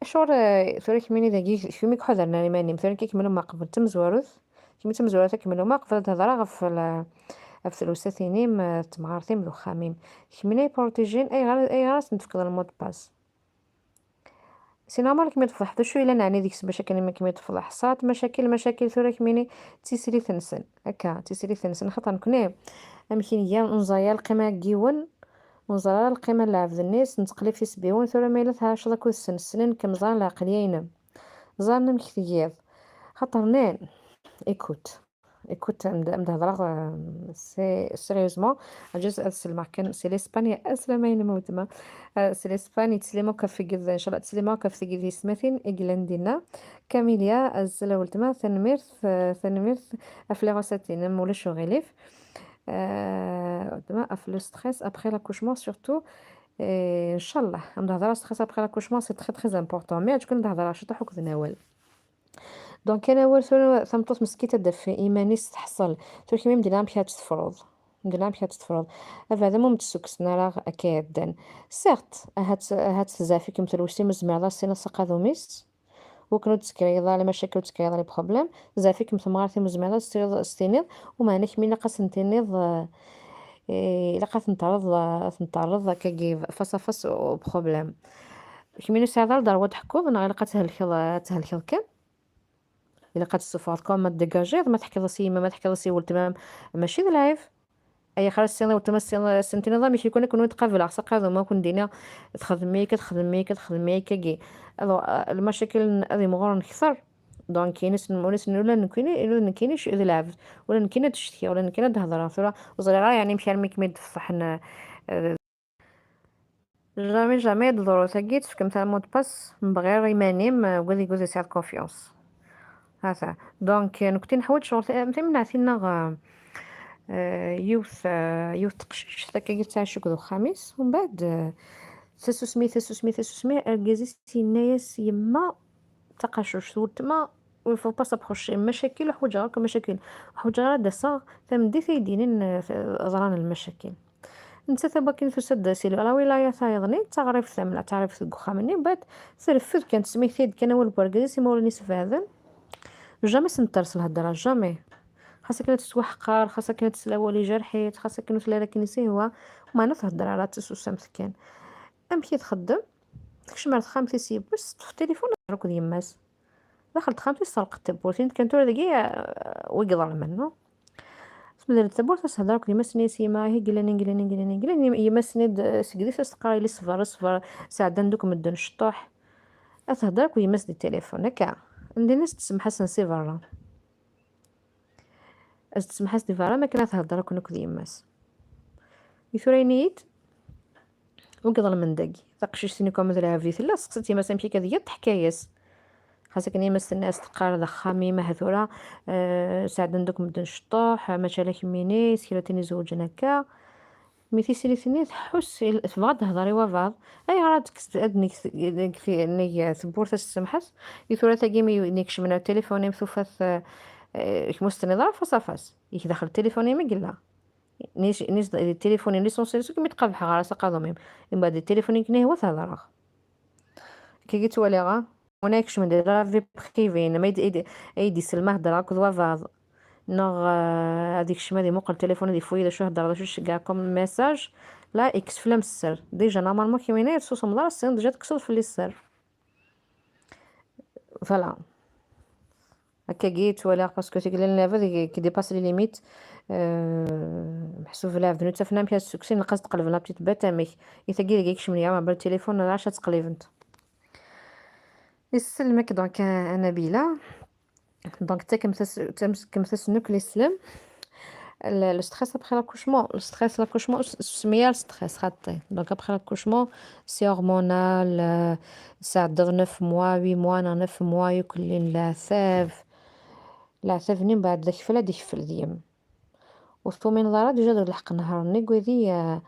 Acuɣer, euh, tura kemmini dagi, kemmini iḥudren ar iman-im, tura nekki kemmel uma qbel tamezwarut, kemmini tamezwarut ad kemmel uma qbel ad hedreɣ ɣef, ɣef tlewsat-inim, euh, d temɣart-im d uxxam-im. Kemmini ay protégin, ayɣer, ayɣer ad sen-tefkeḍ le mot de passe? C'est normal kem-id-tefḍeḥ, d acu yellan ɛni deg-s bac akken kem-id-tefḍeḥ? Ṣaɛet macakil, macakil tura kemmini d tislit-nsen, akka, d tislit-nsen, xaṭer nekni amek i nga, ur neẓri ara lqima n yiwen, ur neẓri ara lqima n lɛebd-nni, s nettqellib tisebbiwin, tura ma yella tɛaceḍ akked-sen, ssnen-kem, ẓran lɛeqliya-inem, ẓran amek tgiḍ, xaṭer nnan, écoute. Écoute, am d-, am d-hedreɣ, euh, c'est sérieusement, aǧaz ad selmeɣ kan, c'est l'Espagne, aslama-inem a weltma. Euh, c'est l'Espagne, ttsellimeɣ akk ɣef tgid, inchallah, ttsellimeɣ akk ɣef tgid yesmatin i yellan dinna. Camilla, azzel a weltma, tanemmirt, euh, tanemmirt ɣef les recettes-inem, ulac uɣilif. Euh, weltma, ɣef le stress après l'accouchement, surtout, euh, inchallah, am d-hedreɣ stress après l'accouchement, c'est très, très important. Mais aǧ kan d-hedreɣ ciṭuḥ akked Nawal. Donc, kan awal tura, tameṭṭut meskint ad d-taf iman-is teḥṣel. Tura kemmini medden amek ad tt-tefruḍ. Medden amek ad tt-tefruḍ. Abeɛda ma ur m-d-ssukksen ara akka iɛeddan. Certes, ahat, ahat tzeɛf-ikem tlewst-im, ur tezmireḍ ad s-tiniḍ s aqadum-is. Wakken ur d-tekriḍ ara lmacakil, ur d-tekriḍ ara les problèmes. Tzeɛf-ikem temɣart-im, ur tezmireḍ ad s-tiniḍ, s-tiniḍ. Umeɛna kemmini ilaq ad sen-tiniḍ, eh, eh, ilaq ad ten-terreḍ, ad ten-terreḍ akkagi face à face au problème. Kemmini ur tesɛiḍ ara ddrew ad d-teḥkuḍ, neɣ ilaq ad thelkeḍ, ad thelkeḍ kan? Ilaq ad tessufɣeḍ kan, ma tdegajiḍ, ma teḥkiḍ-as i yemma, ma teḥkiḍ-as i weltma-m, mačči d lɛib. Ay axir ad s-tiniḍ i weltma-m, ad s-tiniḍ amek i kun-, ad ken-id-qableɣ s aqadum, ad kun-d-iniɣ txedmem akka, txedmem akka, txedmem akka-agi. Ad, lmacakil ad imɣuren kter. Donc, ini-asen, ula d nekkini, ula d nekkini c-, d lɛebd. Ula d nekkini ad d-ccetkiɣ, ula d nekkini ad d-hedreɣ. Tura, ur ẓriɣ ara, yeɛni, amek armi kem-id-ffeḥen, eh, Jamais, jamais ad d-teḍru tagi, tefkem-t le mot de passe, mebɣir iman-im, euh, wid i wid tesɛiḍ confiance. Hata. Donc, euh, nekkni neḥwaǧ ccɣel, euh, timenɛatin-nneɣ, euh, euh, yiwet, euh, yiwet teqcict, akkagi tettɛic akked uxxam-is, umbeɛd, euh, tasusmi, tasusmi, tasusmi, argaz-is yenna-yas: "Yemma, taqacuct, weltma, il faut pas s'approcher, macakil, ur ḥwaǧeɣ akk macakil, ur ḥwaǧeɣ ara ad d-aseɣ, tameddit ay d-yinin, euh, ẓran lmacakil." Nettat am wakken tusa-d si la wilayat tayeḍnin, d taɣribt tamla, d taɣribt deg uxxam-nni, mbeɛd terfed kan, tesmekti-d kan awal n wergaz-is, imawlan-is beɛden. Jamais s-netter s lhedra, jamais. Xas akken ad tettwaḥqer, xas akken ad tesla awal ijerḥ-itt, xas akken ur tella ara akken i s-ihwa, meɛna ur thedder ara, d tasusamt kan. Amek i txeddem? Tekcem ar texxamt-is yiwwas, teṭṭef tilifun, tehder akked yemma-s. Daxel texxamt-is, teɣleq tawwurt. Ini-d kan tura dagi, ah, wi iḍelmen, no? Tmedel-d tawwurt, ad s-tehder akked yemma-s, tenna-yas: "Yemma, ihi glan, glan, glan, glan." Yemma-s tenna-d, eh, seg deg-s, as-teqqar: "Ili ṣṣber, ṣṣber, sɛeddan-d akk medden cṭuḥ." Ad tehder akked yemma-s di tilifun, akka. Ndin as-d tsemḥ-asen si berra. As-d tsemḥ-as di berra, makken ad tehder akk akked yemma-s. I tura ini-yi-d, wi iḍelmen dagi? Taqcict-nni akk am d lɛebd i tella, seqsat yemma-s amek akka tga, teḥka-yas. Xas akken yemma-s tenna-as, teqqar: "D axxam-im, aha tura, eh, sɛeddan-d akk medden cṭuḥ, mačči ala kemmini, s kra tin izewǧen akka." Mi tislit-nni tḥus il-, tebɣa ad d-tehder i wabeɛḍ. Ayɣer ad tekkes, ad neg, neg, neg tewwurt, ad s-tsemḥes? I tura tagi mi, mi kecmen ar tilifun-im, tufa-t, eh, eh, kemm ur s-tenniḍ ara face à face. Yek daxel tilifun-im i yella. Nis, nis, tilifun-im, l'essentiel, s kem-id-qabḥeɣ ara s aqadum-im. Mbeɛd tilifun-im kan ihwa ad t-hedreɣ. Kagi ttwaliɣ, ah. Win ay ikecmen di la vie privée, ma ay d-, ay d-, ay d-isellem ad hedreɣ akked wabeɛḍ, neɣ, eh, ad ikcem ad imuqel tilifun, ad ifuyi d acu hedreɣ, d acu tceggɛeḍ comme message, la, ikkes fell-am sser. Déjà, normalement, kemmini ur tessusmeḍ ara, ssineḍ déjà tekkseḍ fell-i sser. Voilà. Akkagi ttwaliɣ, parce que tigla n lɛebd qui dépasse les limites, euh, meḥsub lɛebd ur ttafen amek ad ssukksin, ilaq ad tqelben la petite bête amek. I tagi dagi ikecmen ya mebla tilifun, ulac ad tqelibent. Isellem-ak donc a, a Nabila. Donc, takemt-as, takemt-as nnuk lislem. Le, le stress après l'accouchement, le stress, l'accouchement, s-, semmeḍ stress, xaṭi. Donc, après l'accouchement, c'est hormonal, euh, sɛeddaḍ neuf mois, huit mois, neuf mois, yuklin leɛtab. Leɛtab-nni mbeɛd d akfel ad ikfel deg-m. Ur tumineḍ ara, déjà d lḥeqq nehar-nni, gwidi, euh,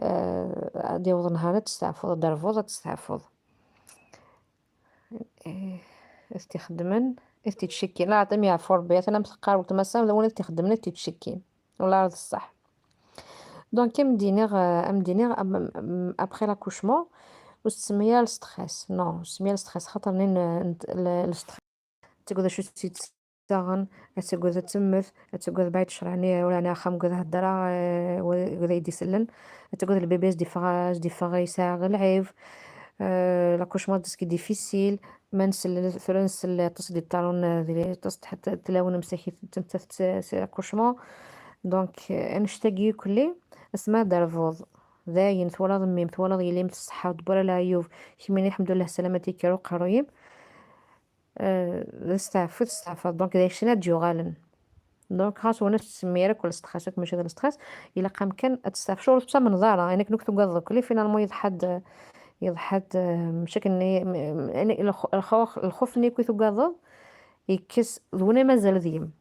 euh, ad yaweḍ nehar ad testeɛfuḍ, ad d-terbuḍ, ad testeɛfuḍ. Eh, ad t-ixeddmen, ad t-ittcekkin. La ɛṭim yeɛfu Rebbi, atan am teqqar weltma-s, am d win ad t-ixeddmen, ad t-ittcekkin. ولا عرض الصح. Donc كي مدينيغ، آه، مدينيغ أبخي لاكوشمون، وستسمية الستريس. نو، ستسمية الستريس خاطر نين الستريس تقول شو تسيتساغن، تقول تمت، تقول بعد شرعني ولا أنا خام قد هدرة، آه، ولا يدي سلن، تقول البيبي دي فراج دي فراج يساغ العيب. آه، لاكوشمون ديسكي ديفيسيل، ما نسل ثلاث نسل تصدي الطالون، آه، ذي تصد حتى تلاون مساكي تمتث سي لاكوشمون. دونك، آه، نشتاقي كلي اسمها دارفوض. داين ثولا ضميم ثولا ضيليم الصحة ودبر العيوب. كميني الحمد لله سلامتي كيرو قرويم. آه، استعفو تستعفى. دونك دايشنا ديوغالن. دونك خاص هنا تسمي راه كل ستريس، ماشي هذا الستريس. الا قام كان تستعفى شغل حتى من ضاره، يعني كنك تقول دوك لي فينالمون يضحد، يضحد، آه، مشاكل ني-، م-، يعني الخ-، الخوف، الخوف ني كي تقول يكس ذونا مازال ذيم.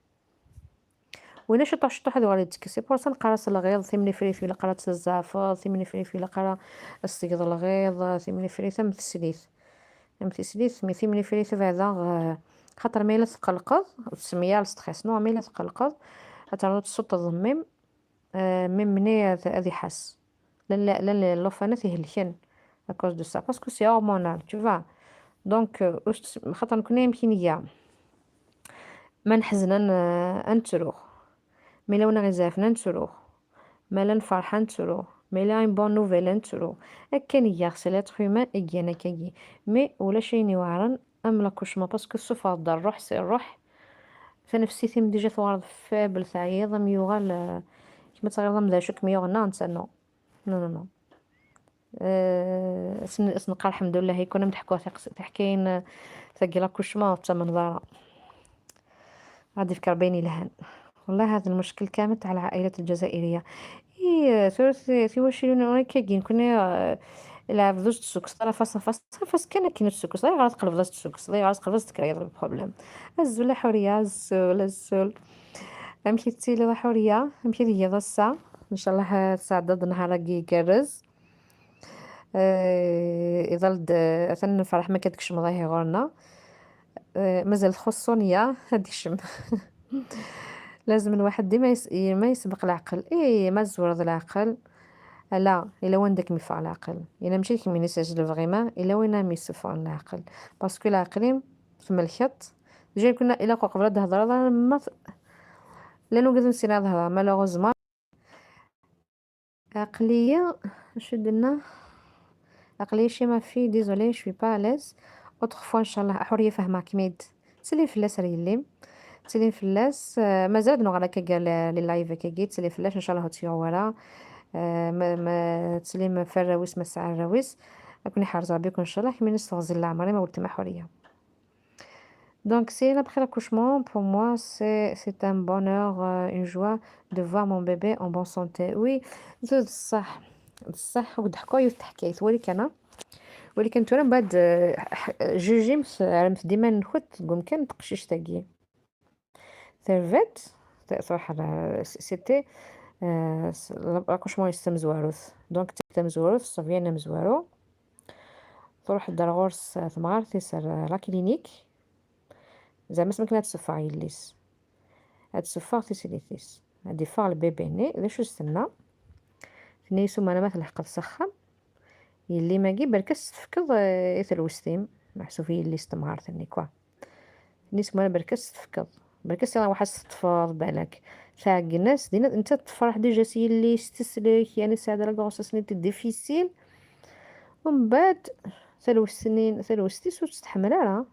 وين شطح شطح هذا غادي يتكسي بورسا نقرا الغيظ، ثمني فريث ولا قرا الزعفر، ثمني فريث ولا قرا الصيد الغيظ، ثمني فريث ام تسليث. ام تسليث، مي ثمني فريث بعدا، آه، خاطر ما الا تقلقض، وتسميها الستريس، نو، ما الا تقلقض، هتعرض تصوت الضميم، آه، من مني هذه حاس. لان، لان اللوفانات يهلكن à cause de ça, parce que c'est hormonal, tu vois. Donc, آه، أست-، خاطر نكون يمكن هي ما نحزن، أن-، أنتروخ. مي لو نغي زعفنا نتروخ. ما لا نفرح نتروخ. مي لا une bonne nouvelle نتروخ. أكا نيا خص l'être humain إيانا كاكي. مي ولا شي يوعرن أم لاكوشمون، باسكو السفر دار الروح سي الروح. فنفسيتي من ديجا ثوار فابل تعييض أم يوغال، آه، كيما تغير ضم ذا شك ميوغنا نتا نو. نو، نو، نو. آه، سن-، سنقار الحمد لله يكون مدحكوه تق-، تحكين، آه، تقي لاكوشمون حتى من ضارة. غادي يفكر بيني لهان. والله هذا المشكل كامل تاع العائلات الجزائرية. إيه، ثلاث، ثلاث وعشرين هنا كاين كنا، آه، لعب دوز تسوكس، طرف فاس، فاس، فاس كان كاين تسوكس، ضيع غلط قلب دوز تسوكس، ضيع غلط قلب دوز تكرا، يضرب بروبليم. أزول حورية، أزول، أزول. أمشي تسيلي حورية، أمشي هي ضسة. إن شاء الله تعدد نهار يقرز. آه، يظل د-، أثناً الفرح ما كتكش مضاهي غورنا. آه، مازال خصوصية هاد الشم. لازم الواحد ديما يس-، ي-، ما يسبق العقل. إيه، ما زور ذا العقل. لا، إلا وين داك ميفا العقل. إلا ماشي كيما يسجل فريمون، إلا وين ميسفون العقل. باسكو العقل في ملكت. جاي كنا إلا قو قبل هاد الهضرة، ما ف-، لا نوجد نسينا هاد الهضرة، مالوغوزمون. عقلية، شو درنا؟ عقلية شي ما في، désolée، je suis pas à l'aise. Autre fois إن شاء الله، حورية فهمها كميد. تسلي فلاس راه يلي. تسلي فلاس، آه، مازال نغرا كاكا ل-، لي لايف كاكي، تسلي فلاس إن شاء الله هوتي ورا. آه، ما، ما تسلي ما فراويس ما سعى الراويس. أكون حارزة بكم إن شاء الله، كمين نستغزل العمر ما قلت ما حورية. Donc, c'est l'après l'accouchement, pour moi, c'est, c'est un bonheur, euh, une joie de voir mon bébé en bonne santé. Oui, زود الصح، الصح وضحكوا يوث حكاية، ولكن أنا، ولكن ترى بعد، آه، ح-، جوجي مس-، عرفت ديما نخد قوم كان تقشيش تاقي. ثرفت، ت-، صراحة، آه، س-، c'était، آه، س-، l'accouchement يستم زواروث. Donc، تستم زواروث، صافي أنا مزوارو. تروح دار غورس ثمغار تيسر لا كلينيك. زعما سمكنا تسفى يليس. هاد السفاغ تيسيليتيس. هادي فاغ البيبي ني، ذا شو استنى. ثني سوما أنا ما تلحق تسخم. يلي ما جي بركس تفكض، آه، إثر وستيم. محسوب يلي استمهار ثني كوا. ثني سوما أنا بركس تفكض. بركس يلا واحد ستفاض بالك. ثاق الناس دينا انت تفرح ديجا سي يلي استسلك، يعني ساعة لا غروسيس ني تي ديفيسيل. ومن بعد ثلوث سنين، ثلوث تيس وتستحمل على.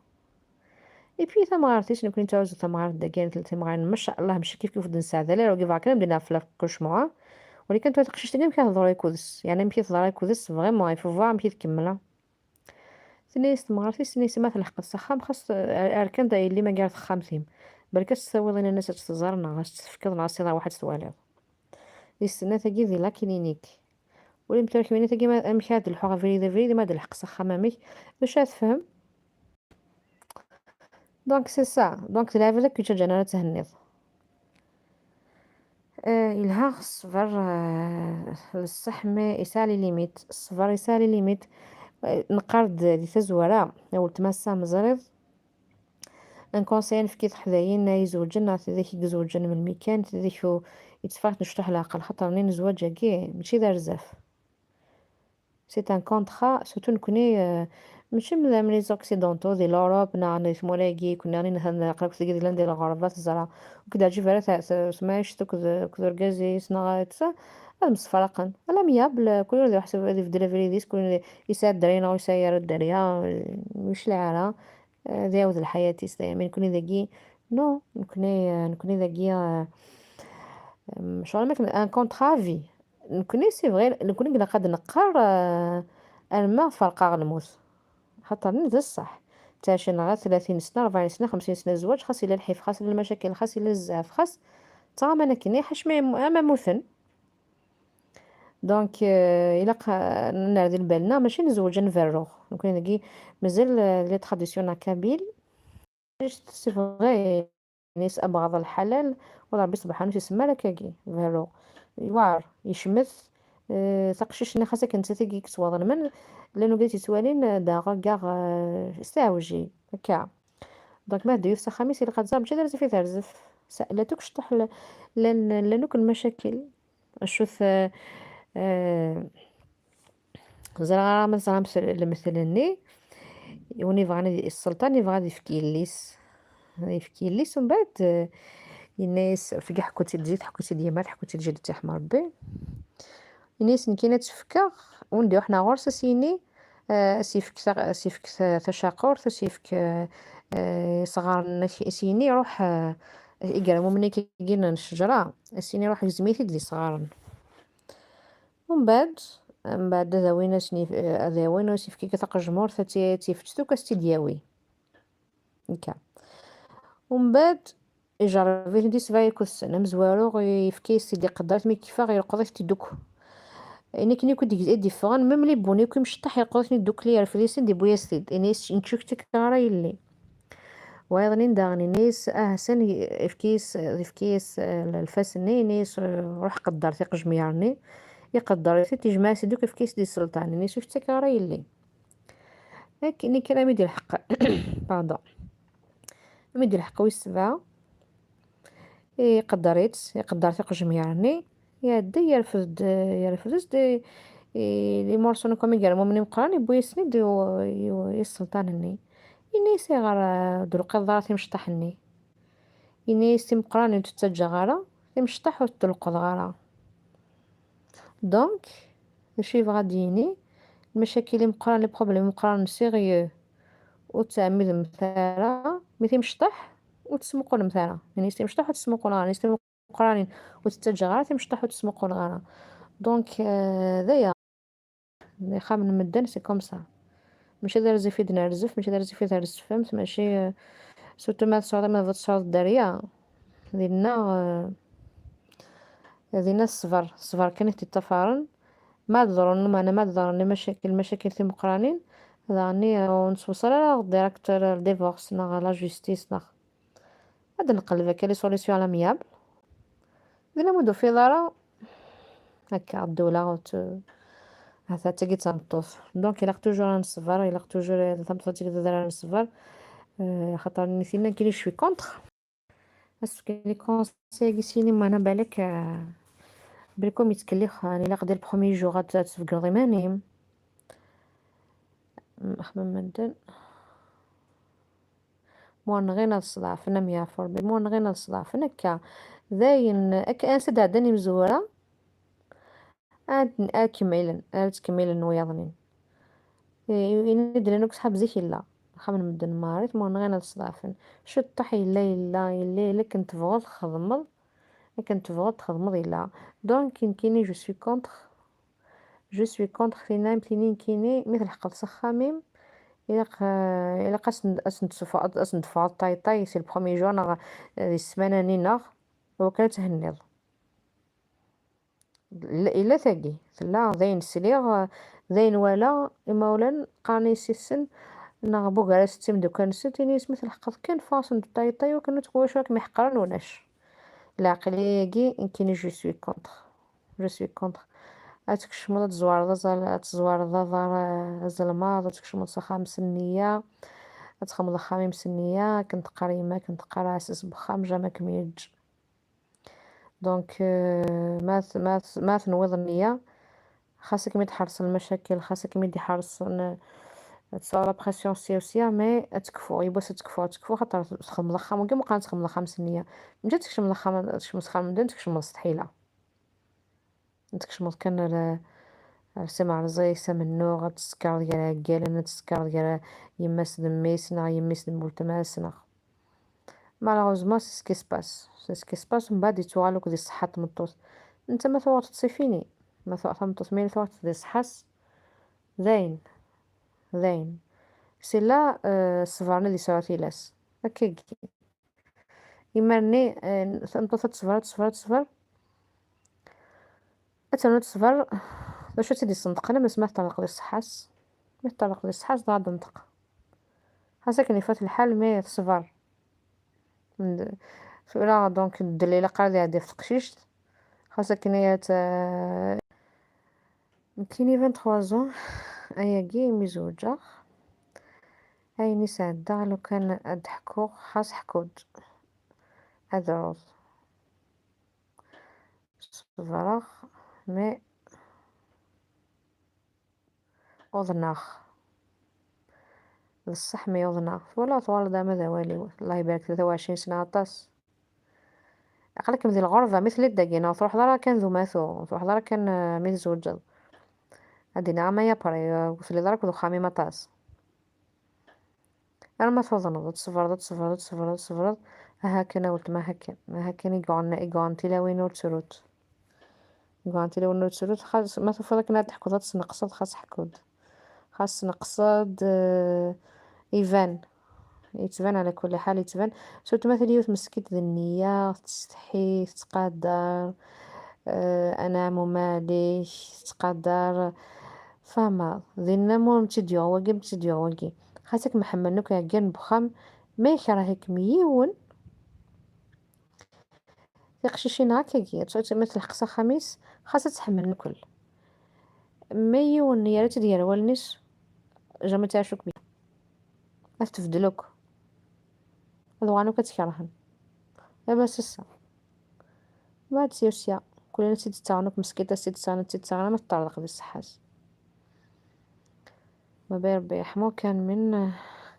اي بي ثمغارتي شنو كنت عاوز ثمغارت داكين ثلاث ثمغارين ما شاء الله ماشي كيف كيف دنسا هذا لا وقف كلام دينا في الكوشموا. ولكن تو تقشش تقام كان ضروري كودس، يعني مشي ضروري كودس فريمون يفو فوا مشي تكملها. ثني استمغارتي ثني سما تلحق السخام خاص اركان دا اللي ما قال خامتين. بركة تسوي لنا الناس تزارنا غاش تفكرنا سينا واحد سوالف. يستنى تجي ذي لا كلينيك. ولي مترك مني تجي ما مشات الحوغ فريدة فريدة ما دلحق سخام ميك. باش تفهم. Donc c'est ça. Donc تلعب لك كي تجانا تهنيض. آه، إلها الصبر، آه، للصح ما يسالي ليميت. الصبر يسالي ليميت. آه، نقرد دي تزورا. أول تماسا مزريض. Un conseil nefk i teḥdayin ay izewǧen neɣ tidak i izewǧen melmi kan, tidak u yetteffeɣ-iten cṭuḥ leɛqel, xaṭer-nni n zzwaǧ-agi mačči d arzaf. C'est un contrat, surtout nekni, euh, mačči am, am les occidentaux di l'Europe neɣ di tmura-agi, kunni atan aql-ak deg, llan di lɣerba, teẓra ur k-d-teɛǧib ara ta-, ta-, temɛict akked, akked urgaz-is neɣ ta-, ad msefraqen. À l'amiable, kul yiwen ad iruḥ ad ibeddel abrid-is, kul yiwen yesɛa dderya neɣ ur yesɛi ara dderya, euh, ur yecliɛ ara, euh, ad iɛawed lḥayat-is dayem. Nekni dagi, non, nekni, euh, nekni dagi, euh, euh, ccɣel am akken un contrat à vie. Nekni, c'est vrai, nekni ilaq ad neqqar, euh, arma ferqeɣ lmut. Xaṭer-nni d ṣṣeḥ. Ttɛicin ɣer tlatin sna, rebɛin sna, xemsin sna zzwaǧ, xas yella lḥif, xas yella lmacakil, xas yella zzɛaf, xas ttɣaman akkenni, ḥaca ma yem-, ama mmuten. Donc, euh, ilaq, euh, nerr di lbal-nneɣ, mačči nezweǧ ad nberru. Nekni dagi mazal, euh, les traditions en kabyle. C'est vrai, nis abɣaḍ lḥalal, wala Rebbi subḥanu ur s-isemma ara akkagi, berru. Yewɛer, yecmet, eh, taqcict-nni xas akken d tagi yettwaḍelmen, llan wid i tt-yettwalin, eh, daɣ, ggaɣ, eh, s teɛwejin, akka. Donc, ma tedda yiwet s axxam-is, ilaq ad tẓer, mačči d arzef i terzef. Sa-, llan akk cṭuḥ, l-, llan, llan akk lmacakil. Acu-t, eh, eh, Ẓriɣ ara ma teẓram s lemtel-nni, win yebɣan ad, sselṭan yebɣa ad yefk yelli-s, ad yefk yelli-s, umbeɛd, eh, yenna-yas, tagi ḥku-tt-id zik, ḥku-tt-id yemma, ḥku-tt-id jiddu, tt-iṛḥem Rebbi. Yenna-yas, nekkini ad tt-fkeɣ, win d-iṛuḥen ɣur-s ad s-yini, eh, ad s-yefk ta-, ad s-yefk ta-, tacaqurt, ad s-yefk, eh, eh, isɣaren, ad s-yini iṛuḥ, eh, igermumen-agi n ccejra, ad s-yini iṛuḥ igzem-it-id d isɣaren. Umbeɛd, umbeɛd ad awin, ad sen-yef-, ad awin, ad s-yefk akka taqejmurt, ad tt-, ad tt-yefk tukk, ad s-tt-id-yawi. Akka. Umbeɛd, ijerreb-iten di sebɛa akked sna, amezwaru yefka-yas-tt-id, iqedder-it, mi yeffeɣ, yelqeḍ-it-id akk. Ayen akken akk i d-, i d-iffɣen, même les bonnets akk imecṭaḥ, yelqeḍ-iten-id ddukkli, yerfed-iten-id, yewwi-yas-t-id. Ini-as, "Nekk ur k-ttakkeɣ ara yelli." Wayeḍ-nni daɣen, ini-as, "Ah, Ḥasan, yefka-yas, yefka-yas, eh, lfas-nni", ini-as, eh, "Ruḥ qedder tiqejmyar-nni." Iqedder-it-id, yejmeɛ-as-id akk, yefka-yas-d i sselṭan. Ini-as, "Ur k-ttakkeɣ ara yelli." Akken kan mi d-ilḥeq, pardon, mi d-ilḥeq wis sebɛa, iqedder-itt, iqedder tiqejmyar-nni, iɛedda yerfed-d, yerfed-as-d i, i, les morceaux n umigermum imeqqranen, yewwi-yasen-id i, i, i sselṭan-nni. Ini-as, "Ayɣer, eh, ur d-telqiḍ ara timecṭaḥ-nni?" Ini-as, "Timeqqranin ur tt-ttaǧǧaɣ ara, timecṭaḥ ur tt-leqqḍeɣ ara." Donc, d acu yebɣa ad d-yini? Lmacakil imeqqranen, les problèmes imeqqranen sérieux, ur ttɛemmidemt ara, mi timecṭaḥ ur tt-tesmuqulemt ara. Ini-as, "Timecṭaḥ ur tt-tesmuquleɣ ara." Ini-as, "Timeqqranin ur tt-ttaǧǧaɣ ara, timecṭaḥ ur tt-smuquleɣ ara." Donc, euh, d aya. Ixxamen n medden, c'est comme ça. Mačči d arzef i d-nerzef, mačči d arzef i d-tzeffemt, mačči, euh, surtout ma tesɛuḍ, ma tesɛuḍ dderya. Dinna, euh, dinna ṣṣber, ṣṣber kan i t-iṭṭafaren. Ma ad ḍrun, meɛna ma ad ḍrun lmacakil, lmacakil timeqqranin, daɣen, euh, ur nettweṣṣal ara direct ar divorce neɣ la justice neɣ ad nqelleb akka les solutions à l'amiable. Dinna ma ur d-tufiḍ ara, akka ddula ur tt-, ahat d tagi d tameṭṭut. Donc, ilaq toujours ad neṣber, ilaq toujours, eh, tameṭṭut-agi d adrar ad neṣber. Eh, xaṭer nitni nekkini je suis contre. Parce que les conseils-agi s yini, meɛna balak, eh, belkum yettkellix, eh, ilaq dès le premier jour ad, ad tbeggneḍ iman-im. Mm, xemmem medden. Ma ur nɣin ad sḍeɛfen, am yeɛfu Rebbi, ma ur nɣin ad sḍeɛfen akka. Dayen, akka, ansa d-ɛeddan imezwura, ad, ad kemmilen, ad ttkemmilen wiyaḍnin. I, ini-d llan akk ṣḥab zik yella. Axxam n medden marit, ma ur nɣin ad sḍeɛfen. Ciṭṭaḥ yella, yella, yella, yella, akken tebɣuḍ txedmeḍ, akken tebɣuḍ txedmeḍ yella. Donc, nekkini, je suis contre. Je suis contre, tin am tini nekkini, mi tleḥqeḍ s axxam-im, ilaq, eh, ilaq ad sen-, ad sen-tṣef-, ad sen-teffɣeḍ ṭayṭay, c'est le premier jour, neɣ, eh, di ssmana-nni, neɣ, wakken ad thenniḍ. Illa, illa tagi, tella d ayen sliɣ, eh, d ayen walaɣ, imawlan qqaren i yessi-tsen, neɣ bugar-as d timeddukal-nsen, tini-as mi tleḥqeḍ kan, ffeɣ-asen-d ṭayṭay, wakken ur tqu-, wacu ad kem-iḥeqren ulac. Leɛqel-agi, nekkini, je suis contre. Je suis contre. Ad tkecmeḍ, ad tezwareḍ aẓal-, ad tezwareḍ aḍar, eh, azelmaḍ, ad tkecmeḍ s axxam s nniya, Ad txedmeḍ axxam-im s nniya, akken teqqar yemma, akken teqqar ɛessas n wexxam, jamais kem-yeǧǧ. Donc, euh, ma t-, ma t-, ma tenwiḍ nniya, xas akken i d-ḥerṣen lmacakil, xas akken i d-ḥerṣen, euh, tesɛa la pression sya u sya, mais ad tekfu, yiwwas ad tekfu, ad tekfu, xaṭer txedmeḍ axxam, wagi meqqar ad txedmeḍ axxam s nniya. Mačči ad tekcmeḍ axxam, ad tekcmeḍ axxam n medden, tekcmeḍ s tḥila. Ad tekcmeḍ kan ar, ar Si Merẓi, Si Mennuɣ, ad tsekreḍ gar ɛeggalen, ad tsekreḍ gar yemma-s d mmi-s, neɣ yemmi-s d weltma-s, neɣ. Malheureusement, c'est ce qui se passe. C'est ce qui se passe, mbeɛd yettuɣal akk di ṣṣeḥḥa n tmeṭṭut. Netta ma tuɣeḍ-t, c'est fini. Ma tuɣ tameṭṭut, mi tuɣeḍ-tt di ṣṣeḥḥa-s, dayen. Dayen. C'est là, euh, ṣṣber-nni di sɛut ilas. Akkagi. Imir-nni, euh, tameṭṭut ad teṣber, ad teṣber, ad teṣber. Ad ternu teṣber, d acu i tt-id-iṣenṭqen, am asmi ad teṭṭerḍeq di ṣṣeḥḥa-s. Mi teṭṭerḍeq di ṣṣeḥḥa-s, dɣa ad d-tenṭeq. Xas akken ifat lḥal, mi teṣber. Nd-, tura, donc, ddel ilaq ad iɛeddi ɣef teqcict. Xas akken i at-, nekkini vingt-trois ans, ayagi imi zewǧeɣ. Ayen i sɛeddaɣ, lukan ad d-ḥkuɣ, xas ḥku-d. Ad ruɣ. Ṣebreɣ, mais uḍneɣ. D ṣṣeḥ, mi uḍneɣ. Twalaḍ, twalaḍ ama d awal-iw. Allah ibarek, tlata u ɛecrin sna aṭas. Aql-ikem di lɣerba, mi telliḍ dagi, neɣ truḥeḍ ara kan d umatu, ur truḥeḍ ara kan, eh, mi tzewǧeḍ. Ad d-iniɣ ama yapri, eh, ur telliḍ ara akked uxxam-im aṭas. Arma tuḍneḍ, ad tṣebreḍ, ad tṣebreḍ, ad tṣebreḍ, ad tṣebreḍ. Aha kan a weltma, aha kan, aha kan i yuɣen, i yuɣen tilawin ur ttrunt. I yuɣen tilawin ur ttrunt, xas ma tufiḍ akken ad teḥkuḍ, ad tesneqseḍ, xas ḥku-d. Xas sneqseḍ, eh, iban. Yettban, ɛla kulli ḥal, yettban. Surtout ma tella yiwet meskint d nniya, tettsetḥi, tettqadar, eh, anɛam umalik, tettqadar. Tfehmeḍ? Dinna mu am tt-id-yuɣ wagi, am tt-id-yuɣ wagi. Xas akken ḥemmlen akk iɛeggalen n wexxam, ma yekreh-ikem yiwen, tiqcicin akkagi, ad tt-, ma telḥeq s axxam-is, xas ad tt-ḥemmlen akk. Ma yiwen yerra-tt-id gar wallen-is, jamais tɛac akk. Ad tbeddel akk. Ad uɣalen akk ad tt-kerhen. Aba s ssa. Mbeɛd sya u sya, kul ayen ad tt-id-ttaɣen akk meskint, ad tt-id-ttaɣen, ad tt-id-ttaɣen, ama teṭṭerḍeq di ṣṣeḥḥa-s. Ma bay Rebbi yeḥmu, kan min,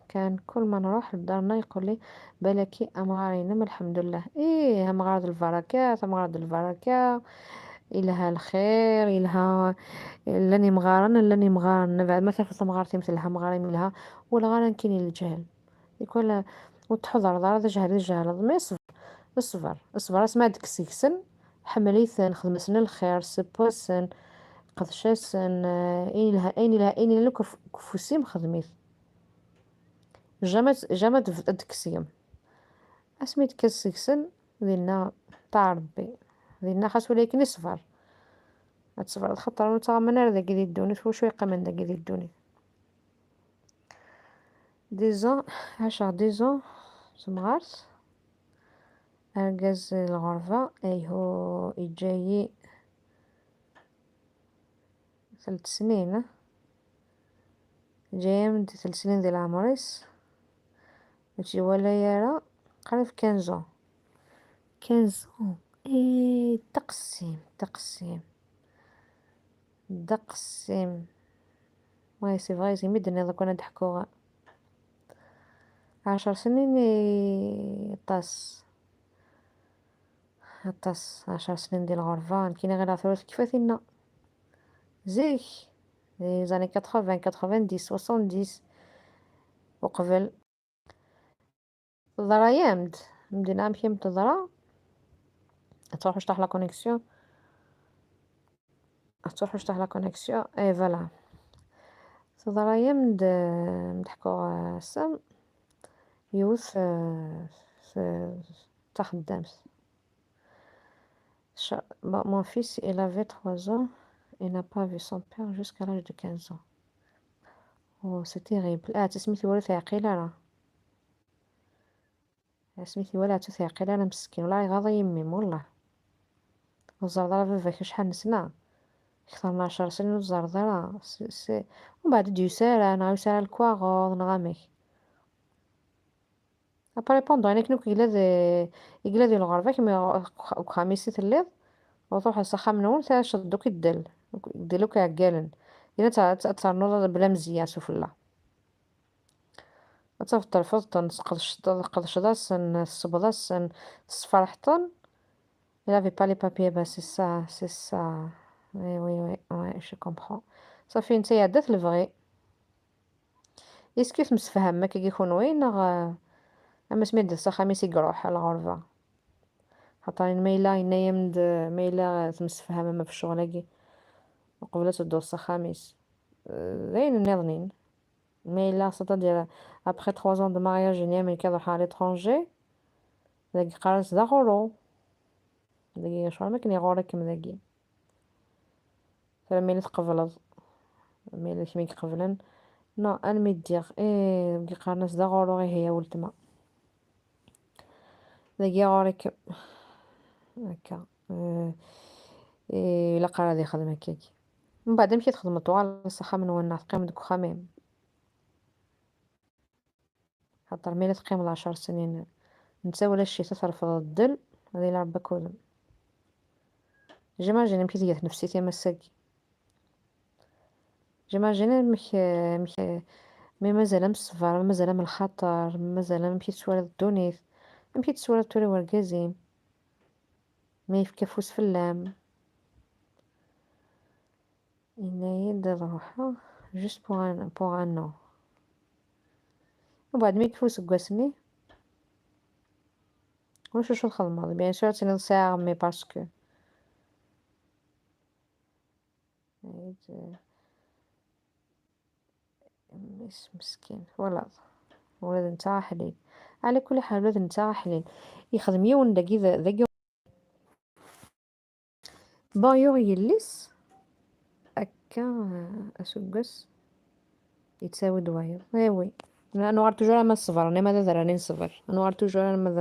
kan kul ma nruḥ ldarna yeqqul li: "Balaki amɣar-inem, lḥemdullah." Ih, amɣar d lbaraka, tamɣart d lbaraka, yelha lxir, yelha, llan imɣaren, llan imɣaren. Mbeɛd ma tafeḍ tamɣart-im telha, amɣar-im yelha, walaɣ ara nekkini lǧehd. Ikul, ur tḥudreḍ ara d ajehd i tjehleḍ, mais ṣber, ṣber, ṣber asmi ad d-tekkes seg-sen, ḥemmel-iten, xdem-asen lxir, seww-asen, qdec-asen, eh, ayen ilha-, ayen ilha-, ayen ilhan akk f-, deg ufus-im, xdem-it. Jamais, jamais ad d-, ad d-tekkes seg-m. Asmi d-tekkes seg-sen, dinna ṭṭaɛ Rebbi. Dinna xas ula akken i ṣber. Ad tṣebreḍ, xaṭer ur ttɣaman ara dagi di ddunit, wacu yeqqimen dagi di ddunit. Dix ans, ɛaceɣ dix ans temɣart. Argaz lɣerba, ayhu, iǧǧa-yi telt snin, eh? Iǧǧa-yam-d telt snin di leɛmer-is. Ur tt-iwala ara, qrib quinze ans. Quinze ans. Eh, d aqessim, d aqessim. D aqessim. Ouais, c'est vrai, imi d-tenniḍ akk ad d-ḥkuɣ. Ɛecr snin i aṭas. Aṭas, ɛecr snin di lɣerba, nekkini ɣileɣ tura tekfa tinna. Zik, les années quatre-vingts, quatre-vingt-dix, soixante-dix, uqbel. Teḍra-yam-d, medden amek i m-teḍra? Ad truḥ ucṭaḥ la connexion. Ad truḥ ucṭaḥ la connexion. Et voilà. Teḍra-yam-d, eh, m-d-ḥkuɣ, eh, ass-a, yiwet, eh, t-, taxeddamt. Cha-, mon, mon fils, il avait trois ans, il n'a pas vu son père jusqu'à l'âge de quinze ans. Oh, c'est terrible. Ah, tasmit ur teɛqil ara. Asmi t-iwala ur teɛqil ara meskin, wala iɣaḍ-iyi mmi-m, wellah. Ur teẓriḍ ara baba-k acḥal nesna? Kter n ɛecr snin ur teẓriḍ ara. S-, s-, umbeɛd ur d-yusi ara, neɣ yusi ara lekwaɣeḍ, neɣ amek? Après, pendant, ayen akken akk yella d, yella di lɣerba, kemm deg uxxam-is i telliḍ, u truḥeḍ s axxam-nwen, tɛiceḍ deg uddel, deg uddel akk iɛeggalen. Yella ad ternuḍ bla mzeyya sufella. Ad tafeḍ terfeḍ-ten, tesqedceḍ-asen, tessewweḍ-asen, tessefraḥeḍ-ten. Il avait pas les papiers, bah, c'est ça, c'est ça. Oui, oui, oui, oui, je comprends. Safi, netta iɛedda-t lebɣi. Est-ce que temsefhamem akkagi kunwi, neɣ, euh, am asmi yedda s axxam-is i iruḥ ɣer lɣerba? Xaṭer ma yella yenna-yam-d, ma yella temsefhamem ɣef ccɣel-agi uqbel ad tedduḍ s axxam-is, euh, d ayen nniḍen. Ma yella, c'est-à-dire, après trois ans de mariage, yenna-yam nekk ad ruḥeɣ à l'étranger, dagi qqaren-as d aɣuru. Dagi ccɣel am akken iɣurr-ikem dagi. Tura ma yella tqebleḍ, ma yella kemm i iqeblen. Non, almi ddiɣ, eh, dagi qqaren-as d aɣuru, ihi a weltma. Dagi ɣur-ikem. Akka. Eh, eh, ilaq ara ad ixdem akkagi. Mbeɛd amek i txedmeḍ, tuɣaleḍ s axxam-nwen neɣ teqqimeḍ deg uxxam-im? Xaṭer mi la teqqimeḍ ɛecr snin, netta wala ccita terfeḍ ddel, ad yili Rebbi akkudem. J'imagine amek i tga tnefsit-im ass-agi. J'imagine amek, amek, mi mazal am ṣṣber, mi mazal am lxaṭer, mi mazal amek i tettwaliḍ ddunit, amek i tettwaliḍ tura wergaz-im, mi yefka afus fell-am. Yenna-yi-d ad ruḥeɣ juste pour un, pour un an. Mbeɛd mi yekfa useggas-nni, ulac acu txedmeḍ. Bien sûr, ad tiniḍ sɛiɣ, mais parce que. Mmi-s meskin, twalaḍ. Ula d netta aḥlil. Ɛla kulli ḥal, ula d netta aḥlil. Yexdem yiwen dagi d, dagi. Bon, yuɣ yelli-s akka, eh, aseggas, yettawi-d wayeḍ. Eh oui. Ad nuɣal toujours ama ṣṣber, ama d adrar i neṣber. Ad nuɣal toujours ama d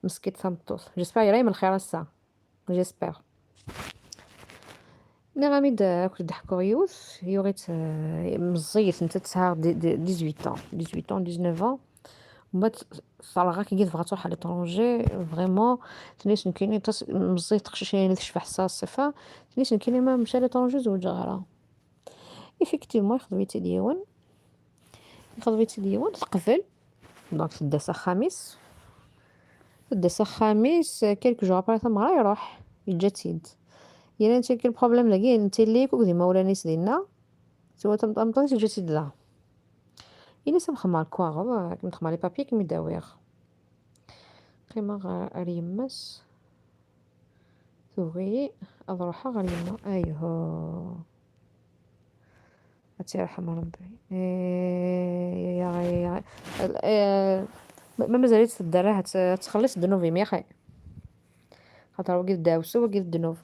meskin tameṭṭut. J'espère yerra-yam lxir ass-a. J'espère. Nniɣ-am-id, eh, ad k-d-ḥkuɣ yiwet, yuɣ-itt, eh, meẓẓiyet, netta tesɛa di-, di-, dix-huit ans, dix-huit ans, dix-neuf ans. Mbeɛd terɣa akkagi tebɣa ad truḥ à l'étranger, vraiment, tenna-as nekkini aṭas, meẓẓiyet teqcicin-inu tecbeḥ s ṣṣifa, tenna-as nekkini ma mec à l'étranger ur zewǧeɣ ara. Effectivement, yexḍeb-itt-id yiwen, yexḍeb-itt-id yiwen, teqbel, donc tedda s axxam-is, tedda s axxam-is, quelques jours après tameɣra iruḥ, yeǧǧa-tt-id. Yerna netta kan le problème dagi, netta yella yakk akked imawlan-is dinna, Tura tameṭṭut-is ǧǧet-id da. Ini-as ad xedmeɣ lekwaɣeḍ, ad xedmeɣ les papiers, ad kem-id-awiɣ. Qqimeɣ ɣer, ar yemma-s. Tugi ad ruḥeɣ ɣer yemma. Ayhuh. Ad tt-yerḥem Rebbi. Eh, ya, ya, ya. Eh, ma, ma mazal-itt tedderrah, ad tt-, ad txelliṣ ddnub-im, yaxi. Xaṭer wagi d ddeɛwessu, wagi d ddnub.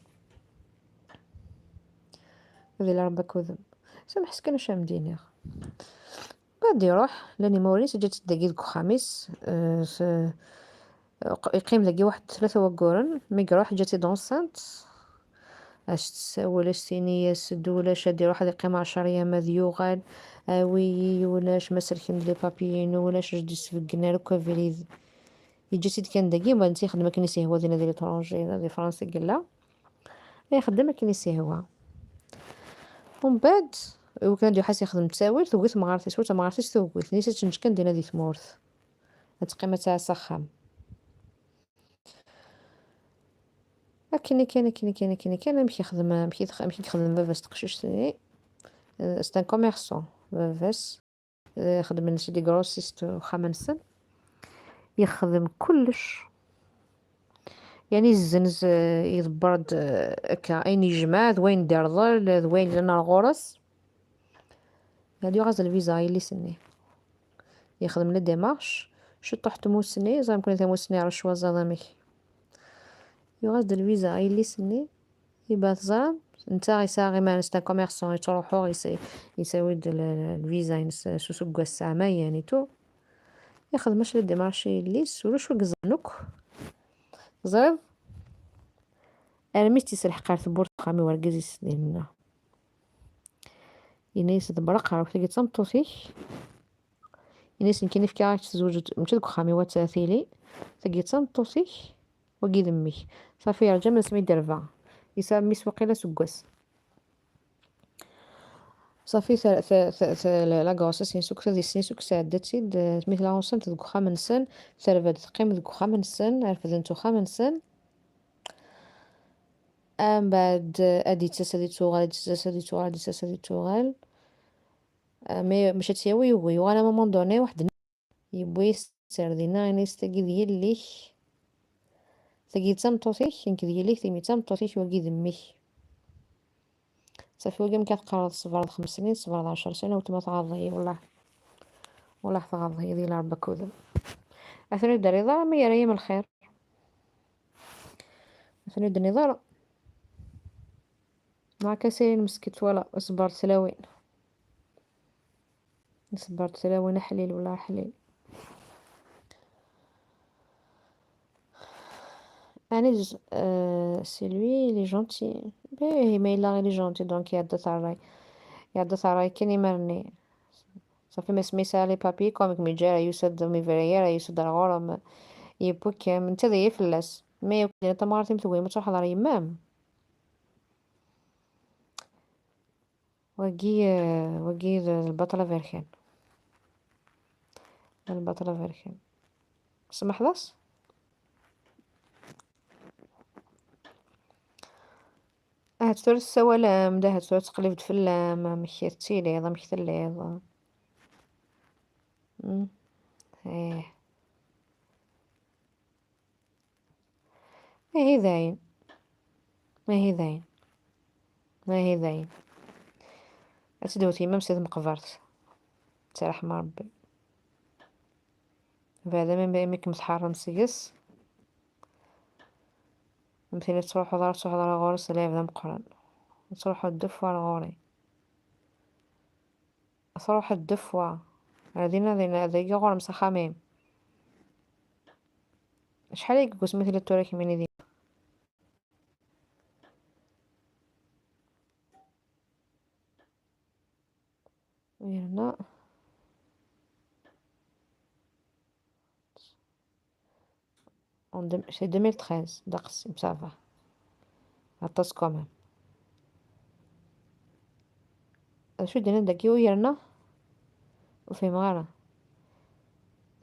Ad ila Rebbi akkudem. Sameḥ-as kan acu am d-iniɣ. Ad iruḥ, llan imawlan-is, ǧǧa-tt-id dagi deg uxxam-is, eh, s-, q-, iqqim dagi waḥed tlata wagguren, mi iruḥ ǧǧa-tt-id enceinte. As-tessawel, as-tini-as-d ulac, ad iruḥ ad iqqim ɛecṛ yyam ad yuɣal, awi-yi ulac, ma selken-d les papiers-inu ulac, ad d-isbeggen ara akk abrid. Yeǧǧa-tt-id kan dagi, mbeɛd netta ixeddem akken i s-ihwa dinna di l'étranger, di Fransa i yella. Ixeddem akken i s-ihwa. Umbeɛd, iwakken ad d-yuḥas yexdem ttawil, tugi temɣart-is, ur temɣart-is tugi, tenna-as ad tenǧ kan dinna di tmurt. Ad teqqim ad tɛass axxam. Akken i kan, akken i kan, akken i kan, amek yexdem, amek i tex-, amek i yexdem baba-s teqcict-nni. C'est un commerçant, baba-s. Eh, xedmen-as des grossistes uxxam-nsen. Yexdem kullec. Yani yezzenz, eh, iḍebber-d, eh, akka, ayen yejmeɛ, d wayen d-irḍel, d wayen yellan ar ɣur-s. Ad yuɣ-as lviza i yelli-s-nni. Yexdem la démarche, ciṭuḥ tmussni, ẓer mkun tamussni ar ccwaẓ amek. Yuɣ-as-d lviza i yelli-s-nni. Iban teẓram, netta yesɛa iman-is d commerçant, yettruḥu, yesa-, yettawi-d l-, l-, lviza-ines s useggas s ɛamayen et tout. Ixdem acu la démarche i yelli-s, ulac wi yeẓran akk. Teẓriḍ? Armi tt-iselḥeq ar tewwurt uxxam i wergaz-is dinna. Yenna-yas: "Ḍebber aqerru-k, tagi d tameṭṭut-ik." Ini-as nekkini fkiɣ-ak-tt, tezweǧ-d, mačči deg uxxam-iw ad tili. Tagi d tameṭṭut-ik, wagi d mmi-k. Ṣafi, yerǧa mi d-terba. Yesɛa mmi-s waqila aseggas. Ṣafi, ta-, ta-, ta-, ta-, la, la grossesse-ines akk, tadist-ines akk tesɛedda-tt-id, eh, mi tella enceinte deg uxxam-nsen, terba-d teqqim deg uxxam-nsen, refdent uxxam-nsen. Ambeɛd, eh, ad d-yettas, ad d-yettuɣal, ad d-yettas, ad d-yettuɣal, ad d-yettas, ad d-yettuɣal. Eh, mais mačči ad tt-yawi, yugi, yuɣal à un moment donné, waḥed yewwi-s tter dinna, ini-as: "Tagi d yelli-k, tagi d tameṭṭut-ik, nekk d yelli-k, timi d tameṭṭut-ik, wagi d mmi-k." Ṣafi, wagi amek ad teqqareḍ ṣebreḍ xems snin, ṣebreḍ ɛecr snin, weltma tɣaḍ-iyi, wellah. Wellah tɣaḍ-iyi, di lɛerba akkudem. Atan ur d-terriḍ ara, ma yerra-yam lxir. Atan ur d-tenniḍ ara. Neɣ akka sɛin meskit wala, ṣebreḍ tlawin. Ṣebreḍ tlawin, aḥlil wala aḥlil. Ɛni z-, euh, c'est lui, il est gentil. Bih, ma yella il est gentil, donc iɛedda-t ṛṛay. Iɛedda-t ṛṛay kan imar-nni. Ṣafi, ma s-, ma yesɛa les papiers, comme mi ǧǧa ara yusa-d, mi bra ara yusa-d ar ɣur-m, yewwi-kem, netta d aya fell-as. Mi akk-, tamɣart-im tewwi-m ad truḥeḍ ɣer yemma-m. Wagi, euh, wagi d, d lbaṭel aberkan. D lbaṭel aberkan. Tsemḥeḍ-as? Ahat tura tessawalem, d ahat tura teqlib-d fell-am, amek tettiliḍ, amek telliḍ? Mm. Eh. Ihi dayen. Ihi dayen. Ihi dayen. Ad tt-id-tewwet yemma-m si tmeqbert. Ttraḥem Ṛebbi. Beɛda mi, mi kem-tḥeṛṛem seg-s, am tin ur tettruḥuḍ ara, ur tettruḥuḍ ara ɣur-s, lɛib d ameqqran. Ad truḥeḍ deux fois ɣur-i. Ad truḥeḍ deux fois. Ar dinna, dinna, dagi ɣur-m s axxam-im. Acḥal ay deg wasmi tella tura kemmini dinna? Yerna en deux-, c'est deux mille treize, d aqessim, ça va. Aṭas quand même. D acu i d-yenna dagi u yerna? Ur fhimeɣ ara.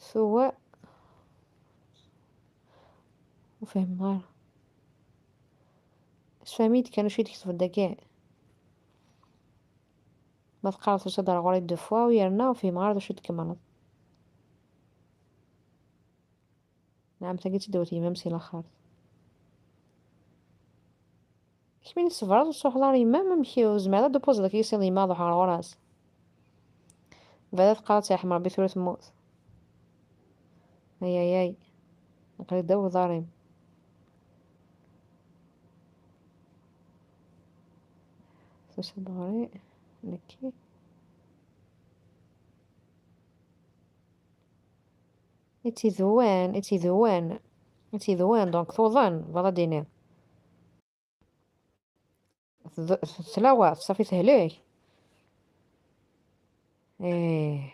Tuwa. Ur fhimeɣ ara. Sfehmi-d kan acu i d-tketbeḍ dagi. Ma teqqareḍ tusa-d ar ɣur-i deux fois u yerna ur fhimeɣ ara d acu i d-tkemmleḍ. Nɛam, tagi d tidawt yemma-m si laxert. Kemmini tṣebreḍ, ur truḥeḍ ara yemma-m, amek ur tezmireḍ ad d-tupuẓeḍ akka yisiḍ yemma ad ruḥeɣ ɣur-s? Bada teqqar ad tt-yerḥem Rebbi, tura temmut. Ay, ay, ay. Aql-i ddaw uḍar-im. Tusa-d ɣur-i, nekki. I tt-idewwan, i tt-idewwan, i tt-idewwan, donc tuḍen, bɣiɣ ad d-iniɣ. Td-, tlawa, ṣafi tehlek. Ih.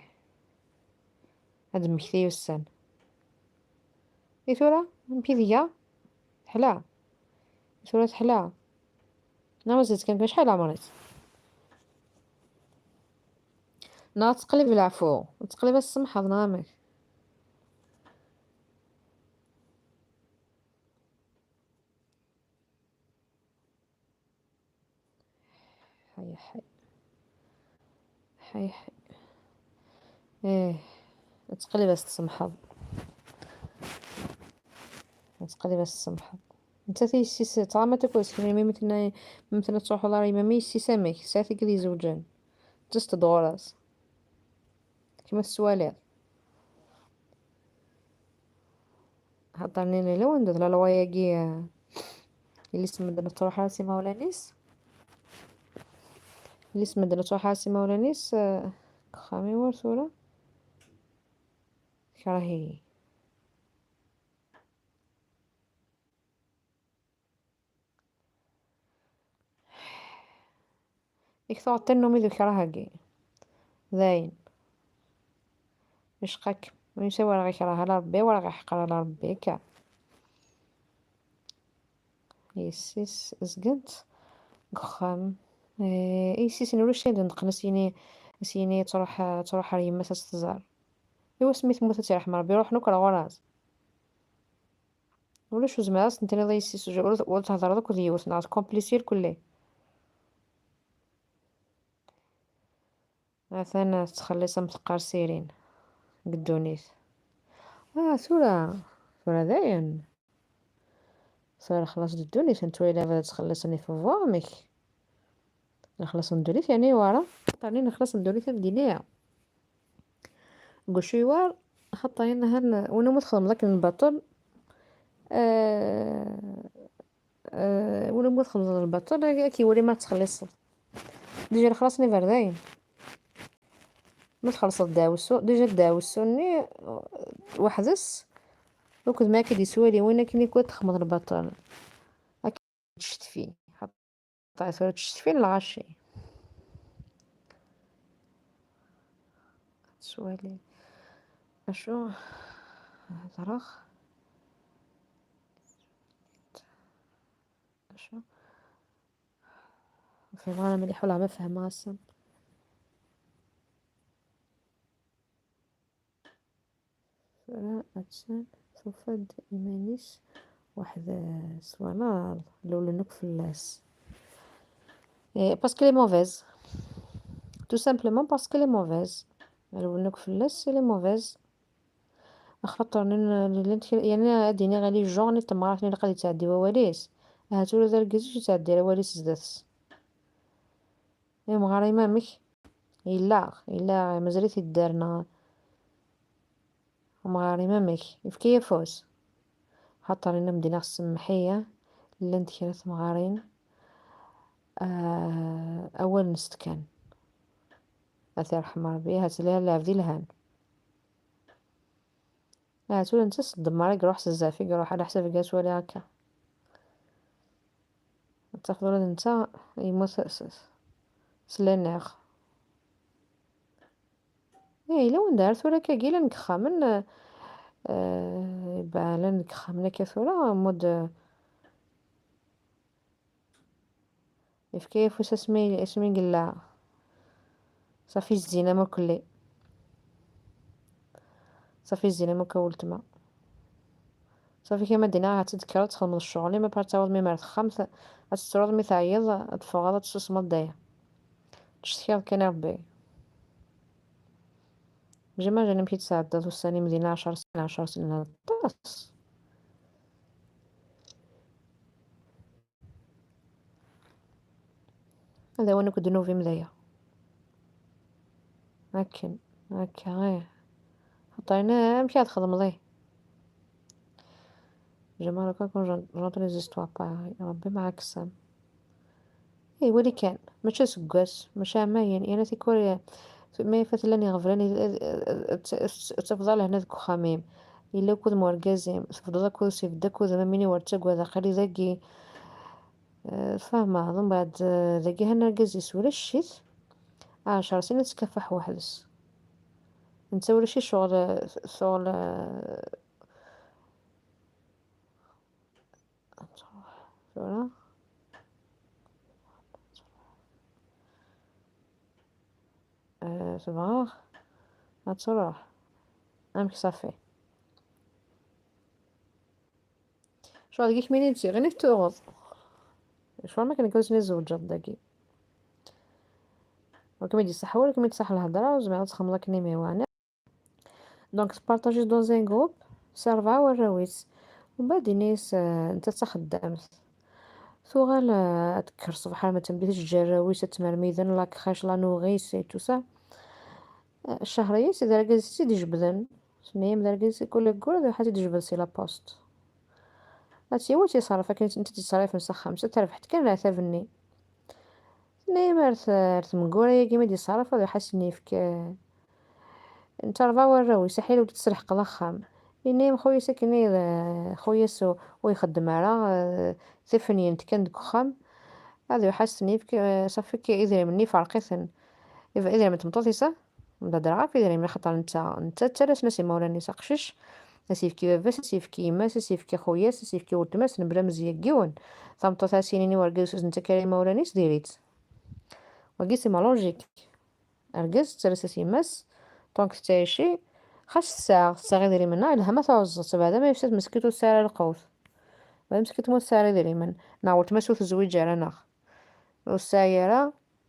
Ad d-mmekti ussan. I tura, amek i tga? Teḥla. I tura teḥla. Neɣ mazal-tt kan, acḥal ɛemṛ-is? Neɣ tettqellib leɛfu, tettqellib ad tsemḥeḍ, neɣ amek? Ḥay, ḥay. Ḥay, ḥay. Ih. Ad tettqellib ad tsemḥeḍ. Ad tettqellib ad tsemḥeḍ. Nettat yessi-s, tɣama takk ur s-kemmini, mi tella, mi tella tettruḥuḍ ara yemma-m, yessi-s amek? Tesɛa tigi d izewǧen. Ǧǧet-d ɣur-s. Kma tettwaliḍ. Xaṭer nini lawan d la loi-agi, eh, yelli-s n medden ur tettruḥ ara s imawlan-is. Yelli-s n medden ur tettruḥ ara s imawlan-is, eh, deg uxxam-iw ar tura. Tekreh-iyi. Yak tuɣeḍ tannumi d ukrah-agi. Dayen. Icqa-k. Ur yesɛi wala ɣ-ikreh ala Ṛebbi, wala ɣ-iḥqer ala Ṛebbi, akka. Yessi-s zgent deg uxxam. Eh, yessi-s n ulac ayen d-neqqen s yini, s yini ad truḥ, ad truḥ ɣer yemma-s ad tt-tẓer. I wasmi temmut ad tt-iṛḥem Ṛebbi, ruḥen akk ar ɣur-s. Ulac ur zmireɣ ad s-tiniḍ i yessi-s, ur, ur thedreḍ akk d yiwet, neɣ tkomplisi irkelli. Atan tettxelliṣ am tqersirin deg ddunit. Ah, tura, tura dayen. Tura xlaṣ d ddunit, n twila bada ttxelliṣen ifeḍwa, amek? Lexlaṣ n ddunit, yani wara, ṭernin lexlaṣ n ddunit am diniya. Deg uciwar, xaṭer yenna han, win umi txedmeḍ akken lbaṭel, eh, eh, win umi txedmeḍ lbaṭel, ad k-iwali ma tettxelliṣeḍ. Dija lexlaṣ n iberdayen. Ma txellṣeḍ ddaɛwessu, dija ddaɛwessu-nni, eh, weḥd-s, akked ma k-id-iswali win akken i kent-txedmeḍ lbaṭel. Ad k-id-ccetfi. Xaṭer tura ttcetfin lɣaci. Ad twali. Acu? Hedreɣ. Acu? Ur fhimeɣ ara mliḥ, wala ma fehmeɣ ass-a. Tura attan tufa-d iman-is weḥd-s, twalaḍ, rewlen akk fell-as. Eh, parce qu'elle est mauvaise. Tout simplement parce qu'elle est mauvaise. Rewlen akk fell-as, elle est mauvaise. Axaṭer nin-, llant kra, yani ad d-iniɣ les gens n temɣart-nni ilaq ad yettɛeddi wawal-is. Ahat ula d argaz-is yettɛeddi wawal-is zdat-s. Amɣar-im amek? Yella, yella, mazal-it yedder neɣ? Amɣar-im amek? Yefka-yi afus. Xaṭer yenna-m-d iniɣ semmeḥ-iyi, llant kra temɣarin, ah, awal-nsent kan. Ad t-irḥem Ṛebbi, ahat llan lɛebd ilhan. Ahat ula netta s ddemmar i iruḥ s zzaf i iruḥ, ala ḥsab i as-wali akka. Ad tafeḍ ula d netta yemmut s, s, s laniɣ. Eh, yella wanda ar tura akka, llan deg ixxamen, eh, eh, ba, llan deg ixxamen akka tura, mud, eh, yefka afus asmi, asmi yella. Safi zzin am ukelli. Safi zzin am akka weltma. Safi kama dina ad tekkreḍ ad txedmeḍ ccɣel, ma par taweḍ mi mar texxamt, ad tettruḍ mi teɛyiḍ, ad teffɣeḍ, ad tessusmeḍ daya. Tcetkiḍ kan i Ṛebbi. Jama jana amek i tesɛeddaḍ ussan-im dinna, ɛecṛ snin, ɛecṛ snin aṭas. Ad awen akk ddnub-im daya. Akken, akka, ih. Xaṭer amek ad txedmeḍ, ih. J'aimerais quand même j'entends les histoires pareilles. Ṛebbi mɛaksam. Eh, wali kan, mačči aseggas, mačči ɛamayen, yerna tikwal, ma ifat llan iɣeblan, i, i, i, i, tafeḍ lehna deg uxxam-im. Yella akked urgaz-im, tebdeḍ akked, tebdeḍ akked, ma mini ur ttagad, aql-i dagi. Eh, tfehmeḍ, mbeɛd, eh, dagi han argaz-is ulac-it, ɛecṛ snin ad tkafaḥ weḥd-s. Netta ulac-it ccɣel, ccɣel, eh, tura. Eh, tebɣa ad truḥ. Amek ṣafi? Ccɣel deg-k mini d tiɣin i t-tuɣeḍ. Ccɣel ma kan nekk ur zewǧeḍ dagi. Ur kem-id-iṣaḥ wul, ur kem-id-iṣaḥ lhedra, ur zmireḍ ad txedmeḍ akken imiwan. Donc, tpartajiḍ dans un groupe, s rebɛa warraw-is. Mbeɛd ini-as, eh, netta d taxeddamt. Tuɣal, eh, ad tekker ṣṣbeḥ arma d tameddit, teǧǧa arraw-is ad tmermiden, la crèche, la nourrice et tout ça. Eh, cchehṛ-is, d argaz-is i d-ijebbden. Tenna-yam d argaz-is kul ayyur ad iruḥ ad t-id-ijbed si la poste. Ad tt-yawi ad tt-iṣerref akken i tt-id-iṣerrifen s axxam-s, ad terbeḥ kan leɛtab-nni. Tenna-yam ar t-, ar tmengura-agi mi d-iṣerref ad iruḥ ad sen-yefk, eh, netta rebɛa warraw-is, aḥil ur d-tesselḥeqeḍ axxam. Yenna-yam xuyas akken i d, eh, xuyas ur, ur ixeddem ara, eh, tifenyent kan deg uxxam. Ad iruḥ ad sen-yefk, eh, ṣafi k-, idrimen-nni iferq-iten. Id-, idrimen n tmeṭṭut-is, ah? Nehder ɣef idrimen, axaṭer netta, netta ttalasen-as imawlan-is, aqcic, as-yefki baba-s, as-yefki yemma-s, as-yefki xuya-s, as-yefki weltma-s, mebla mezya n yiwen. Tameṭṭut ad as-yinin i wergaz-is ur s-nettak ara imawlan-is, diri-tt. Wagi c'est ma logique. Argaz, tettales-as yemma-s, donc tettɛici, xas tesɛa, tesɛa idrimen-a, yelha ma tɛuzzeḍ, beɛda ma yefsa-t meskint ur tesɛi ara lqut. Beɛda meskint ma ur tesɛi ara idrimen, neɣ weltma-s ur tezwiǧ ara, neɣ ur tesɛi ara,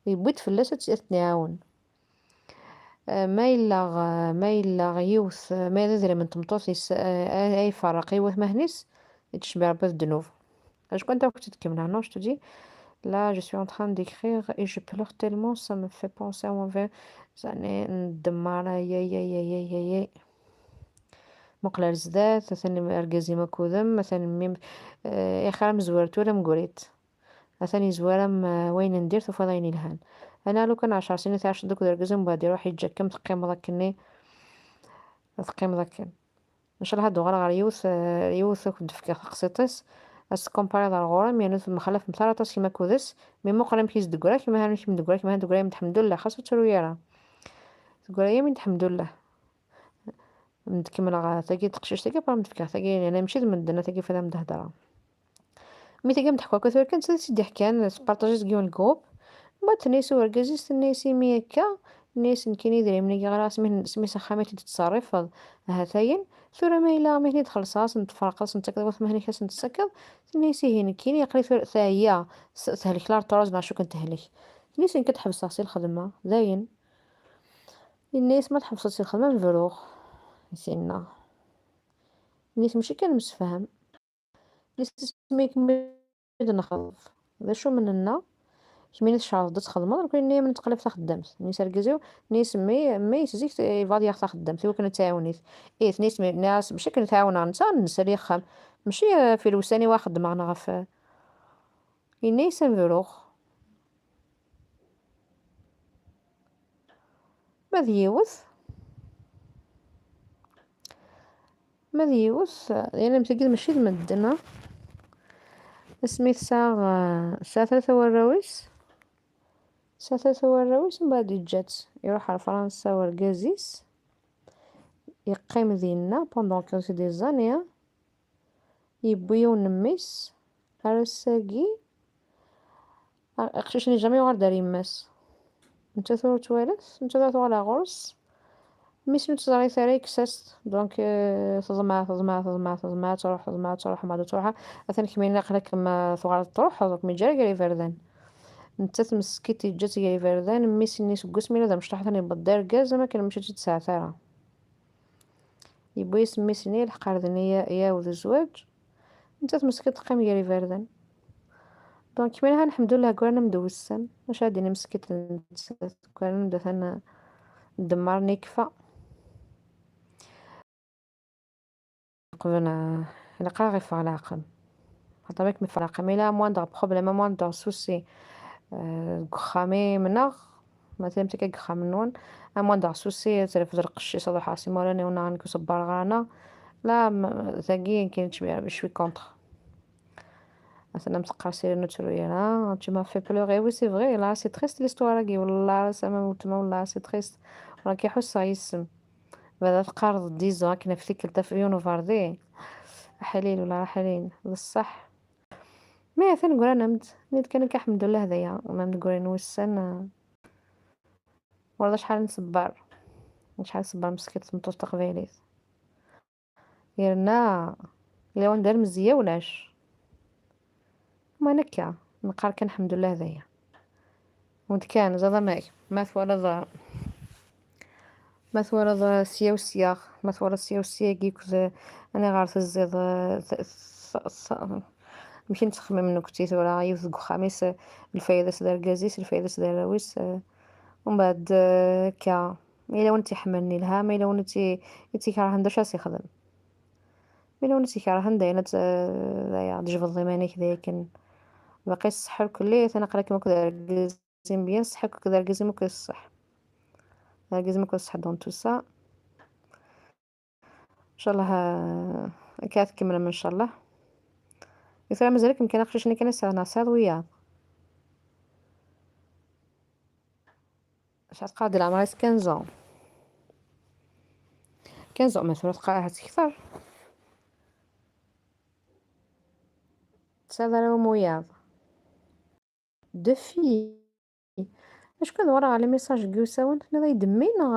yewwi-d fell-as ad tt-, ad ten-iɛawen. Eh, ma yella, eh, ma yella yiwet, eh, ma d idrimen n tmeṭṭut-is, eh, ay, ay iferreq yiwet mahnis, yettcemmiɛ Rebbi d ddnub. Acu kan akk tkemmel, non, je te dis, là, je suis en train d'écrire et je pleure tellement, ça me fait penser à mon ver-, zani, ndemmar, ay, ay, ay. Muqel ar zdat, atan argaz-im akkudem, atan mmi-m, eh, axir am zwar tura mguri-t. Atan yezwar am, eh, wayen n dir, tufiḍ ayen ilhan. Ana lukan ɛecṛ snin tɛiceḍ akked argaz, mbeɛd iruḥ yeǧǧa-kem, teqqimeḍ akkenni, teqqimeḍ akken. Ncallah ad uɣaleɣ ɣer yiwet, eh, yiwet ad k-d-fkeɣ taqsiṭ-is, ad s-tkumpariḍ ar ɣur-m, yernu temxalafemt ara aṭas kemm akked-s, mi muqel amek i s-d-teggra, kemm amek i m-d-teggra, kemm amek d-teggra, yam-d ḥemdullah, xas ur ttru ara. Teggra yam-d ḥemdullah. M-d-kemmleɣ tagi n teqcict-agi, après m-d-fkeɣ tagi, yerna mačči d medden, a tagi fad am-d-hedreɣ. Mi tagi m-d-teḥka akka tura kan, d tt-id-iḥkan, tpartaji deg yiwen lgrup. Ma tenna-yas i urgaz-is, tenna-yas: "Imi akka?" Tenna-yas: "Nekkini idrimen-agi ɣriɣ asmi, asmi s axxam i t-id-tettṣerrifeḍ, hatayen. Tura ma yella mi ten-id-xellṣeɣ, ad sen-tferqeḍ, ad sen-tefkeḍ, ad sen-tefkeḍ." Tenna-yas: "Ihi nekkini aql-i tura teɛya, s-, tehlek l'arthrose neɣ acu kan tehlek." Tenna-yas: "Nekk ad ḥebseɣ si lxedma, dayen." Yenna-yas: "Ma tḥebseḍ si lxedma, ad m-bruɣ." Tinna. Yenna-yas: "Mačči kan nemsefham." Isem-ik mi d-nexḍeb. D acu m-nenna? Kemmini tcerḍeḍ ad txedmeḍ, nekkni nenna-yam ad nettqellib taxeddamt. Nni-s argaz-iw, nni-s mmi, mmi-s zik yebɣa ad yaɣ taxeddamt, iwakken ad tɛiwen-it. Ih, nni-s mmi, nniɣ-as, mačči akken tɛawneɣ netta, ad nsali axxam. Mačči, eh, fi lewsan-iw ad xeddmeɣ neɣ ɣef, eh, yenna-yas ad m-bruɣ. Ma d yiwet, ma d yiwet, yani, am tagi mačči d medden, ah. Asmi tesɛa, eh, tesɛa tlata warraw-is, tesɛa tlata warraw-is, mbeɛd yeǧǧa-tt, iruḥ ar Fransa urgaz-is, yeqqim dinna pendant quelques des années, ah. Yewwi yiwen n mmi-s, ar ass-agi, a-, aqcic-nni jamais yuɣal-d ar yemma-s. Nettat ur twala-t, nettat ur tuɣal ar ɣur-s. Mmi-s ur teẓri ara, yekkes-as-t. Donc, euh, teḍmeɛ, teḍmeɛ, teḍmeɛ, teḍmeɛ, truḥ, teḍmeɛ, truḥ, ma d truḥ. Atan kemmini aql-ak ma tuɣaleḍ truḥeḍ, ur kem-yeǧǧa ara gar iberdan. Nettat meskint yeǧǧa-tt gar iberdan, mmi-s-nni seg wasmi yella d amecṭuḥ, atan yewweḍ d argaz, am akken mačči tt-id-tesɛat ara. Yewwi-yas mmi-s-nni, yelḥeq ar din ya-, yɛawed zzwaǧ. Nettat meskint teqqim gar iberdan. Donc, mi nhan, lḥemdullah, ggran-am-d wussan. Acu ad d-tini meskint nettat, ggran-am-d atan ddemmar-nni yekfa. Qbel, eh, ilaq ara ɣ-iffeɣ leɛqel. Xaṭer mi kem-iffeɣ leɛqel, ma yella am moindre problème, am moindre souci, eh, deg uxxam-im neɣ ma tellam akka deg uxxam-nwen, am moindre souci, ad trefd lqecc-is, ad ruḥeɣ s imawlan-iw neɣ nekk ur ṣebbareɣ ara, neɣ la, m-, tagi, nekk, je suis contre. Atan am teqqar Sirine ur ttru ara, tu m'as fait pleurer. Oui, c'est vrai, là, c'est triste l'histoire-agi, wallah, sama weltma, wallah, c'est triste. Walakin ḥusseɣ yes-m. Bada teqqareḍ dix ans akken ɣef tikkelt af yiwen uberdi. Aḥlil wala aḥlil, d ṣṣeḥ. Mi atan ggran-am-d, nid kan akka, ḥemdullah, d aya, ma mgrin wussan, ah, wala acḥal nṣebber, acḥal nṣebber meskint tmeṭṭut taqbaylit. Yerna, yella wanda ar mezya ulac. Ma nekka, neqqar kan ḥemdullah d aya. Wend kan, ẓaḍ amek, ma twalaḍ, ma twalaḍ sya u sya, ma twalaḍ sya u sya-agi akked aniɣer tezziḍ, t-, t-, t-, amek i nettxemmim nekkti tura, yiwet deg uxxam-is, lfayda-s d argaz-is, lfayda-s d arraw-is, eh, umbeɛd, eh, akka, ma yella win tt-iḥemmlen ilha, ma yella win i tt-, i tt-ikerhen d acu ad s-ixdem. Ma yella win i tt-ikerhen dayen ad, d aya, ad tjebdeḍ iman-ik d akken. Baqi ṣṣeḥ ur kelli, atan aql-akem akked argaz-im bien, ṣṣeḥ akked argaz-im akked ṣṣeḥ. Argaz-im akked ṣṣeḥ dans tout ça. Ncallah, ah, akka ad tkemmlem ncallah. I tura mazal-ikem kan aqcic-nni kan i tesɛiḍ neɣ tesɛiḍ wiyaḍ? Tesɛa tqaɛed di leɛmer-is quinze ans. Quinze ans, ma tura tqaɛet kter. Tesɛiḍ ara umuyaḍ. Deux filles. Acku ad uɣaleɣ ɣer les messages n yiwsawen, tenniḍ-iyi-d mmi neɣ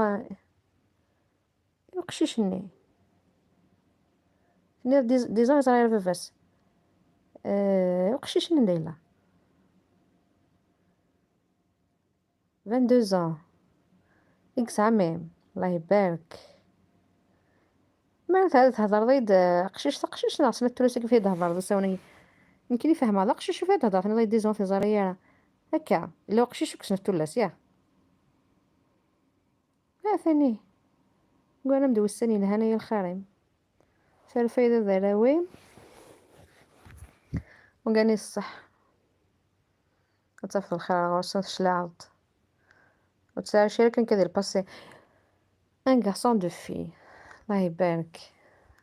i uqcic-nni? Tenniḍ dix, dix ans yeẓra yir baba-s. Eh, uqcic-nni anda yella? Vingt-deux ans. I yesɛa mmi? Allah ibarek. Ma ara thedreḍ-id, eh, aqcic taqcict neɣ snat tullas i fi d-thedreḍ usawen-agi? Nekkini fehmeɣ d aqcic i fi d-thedreḍ, tenniḍ-iyi-d dix ans yeẓra yir. Akka, illa uqcic akk snat tullas, ya. Atani. Gwaram-d wussan yelhan ay lxir-im. Tarfayda d arraw-im. Ugani ṣṣeḥ. Ad tafeḍ lxir ɣur-sen teclaɛeḍ. Ur tesɛi ara kan ka di lpassi. Un garçon, deux filles. Allah ibarek.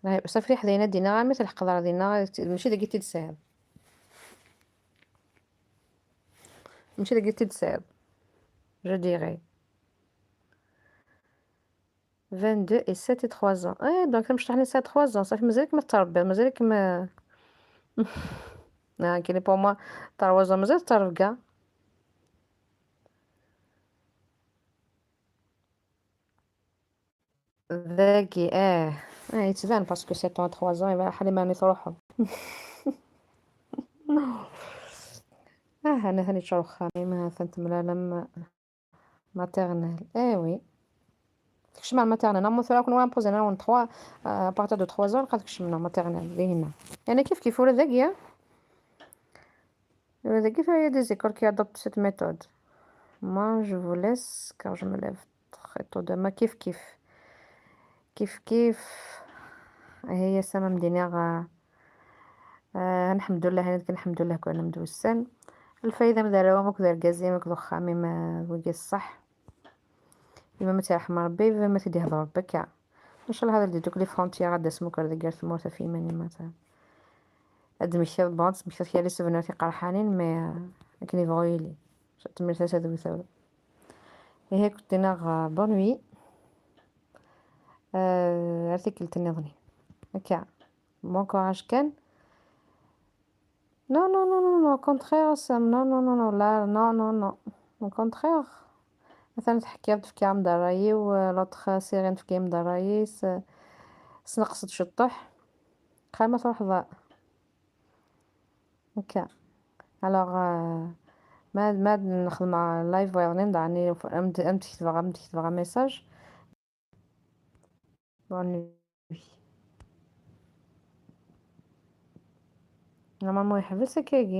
Allah ibarek. Ṣafi ḥdayen ad d-iniɣ armi tleḥqeḍ ar dinna, mačči dagi i t-id-tesɛiḍ. Mačči dagi i t-id-tesɛiḍ. Je dirais. Vingt-deux et sept et trois ans. Eh, donc tamecṭuḥt-nni tesɛa trois ans. Ṣafi mazal-ik ma tettṛebbiḍ, mazal-ik ma... Ah, kini pour moi, trois ans, mazal tettṛebga. Dagi, eh. Eh, yettban parce que sept ans, trois ans, iban ḥalima ni truḥeḍ. Ah, ana tani ččar uxxam-im, ha-t-an temlal am maternelle. Eh oui. Tekcem ar maternelle. Am tura kun imposer-awen trois, euh, à partir de trois ans, qad tekcem ar maternelle, dihinna. Yani kif kif ula dagi, ah? Ula dagi, il y a des écoles qui adoptent cette méthode. Moi, je vous laisse, car je me lève très tôt demain. Kif kif. Kif kif. Hiya sama mdini, ah, ah, الحمد لله, هنا كان الحمد لله كنا مدوسين. الفايدة من دراهم وكذا القزيم وكذا خامي ما ويقي الصح. إما ما ترحم ربي، إما ما تدي هضر ربك. إن شاء الله هذا اللي دوك les frontières غادا سموك هذا قال ثمورة في ماني مثلا. هاد مشي بون، مشي فيها les souvenirs في قرحانين، mais لكن يبغوا يلي. تمرت هذا وثورة. هي كنت ناغ bonne nuit. آه، article تنظني. هكا. Bon courage كان. Non, non, non, non, non, au contraire, Sam, non, non, non, non, là, non, non, non. Au contraire. مثلا تحكي تفكي عم درايي، و l'autre série تفكي عم درايي، س-، سنقصد شطح. خاي ما تروح ضاء. هكا. Alors, آه، ما، ما نخدم مع لايف ويرنين دعني، أم، أم تكتب، أم تكتب message. Bonne nuit. Normalement يحبس هكاكي.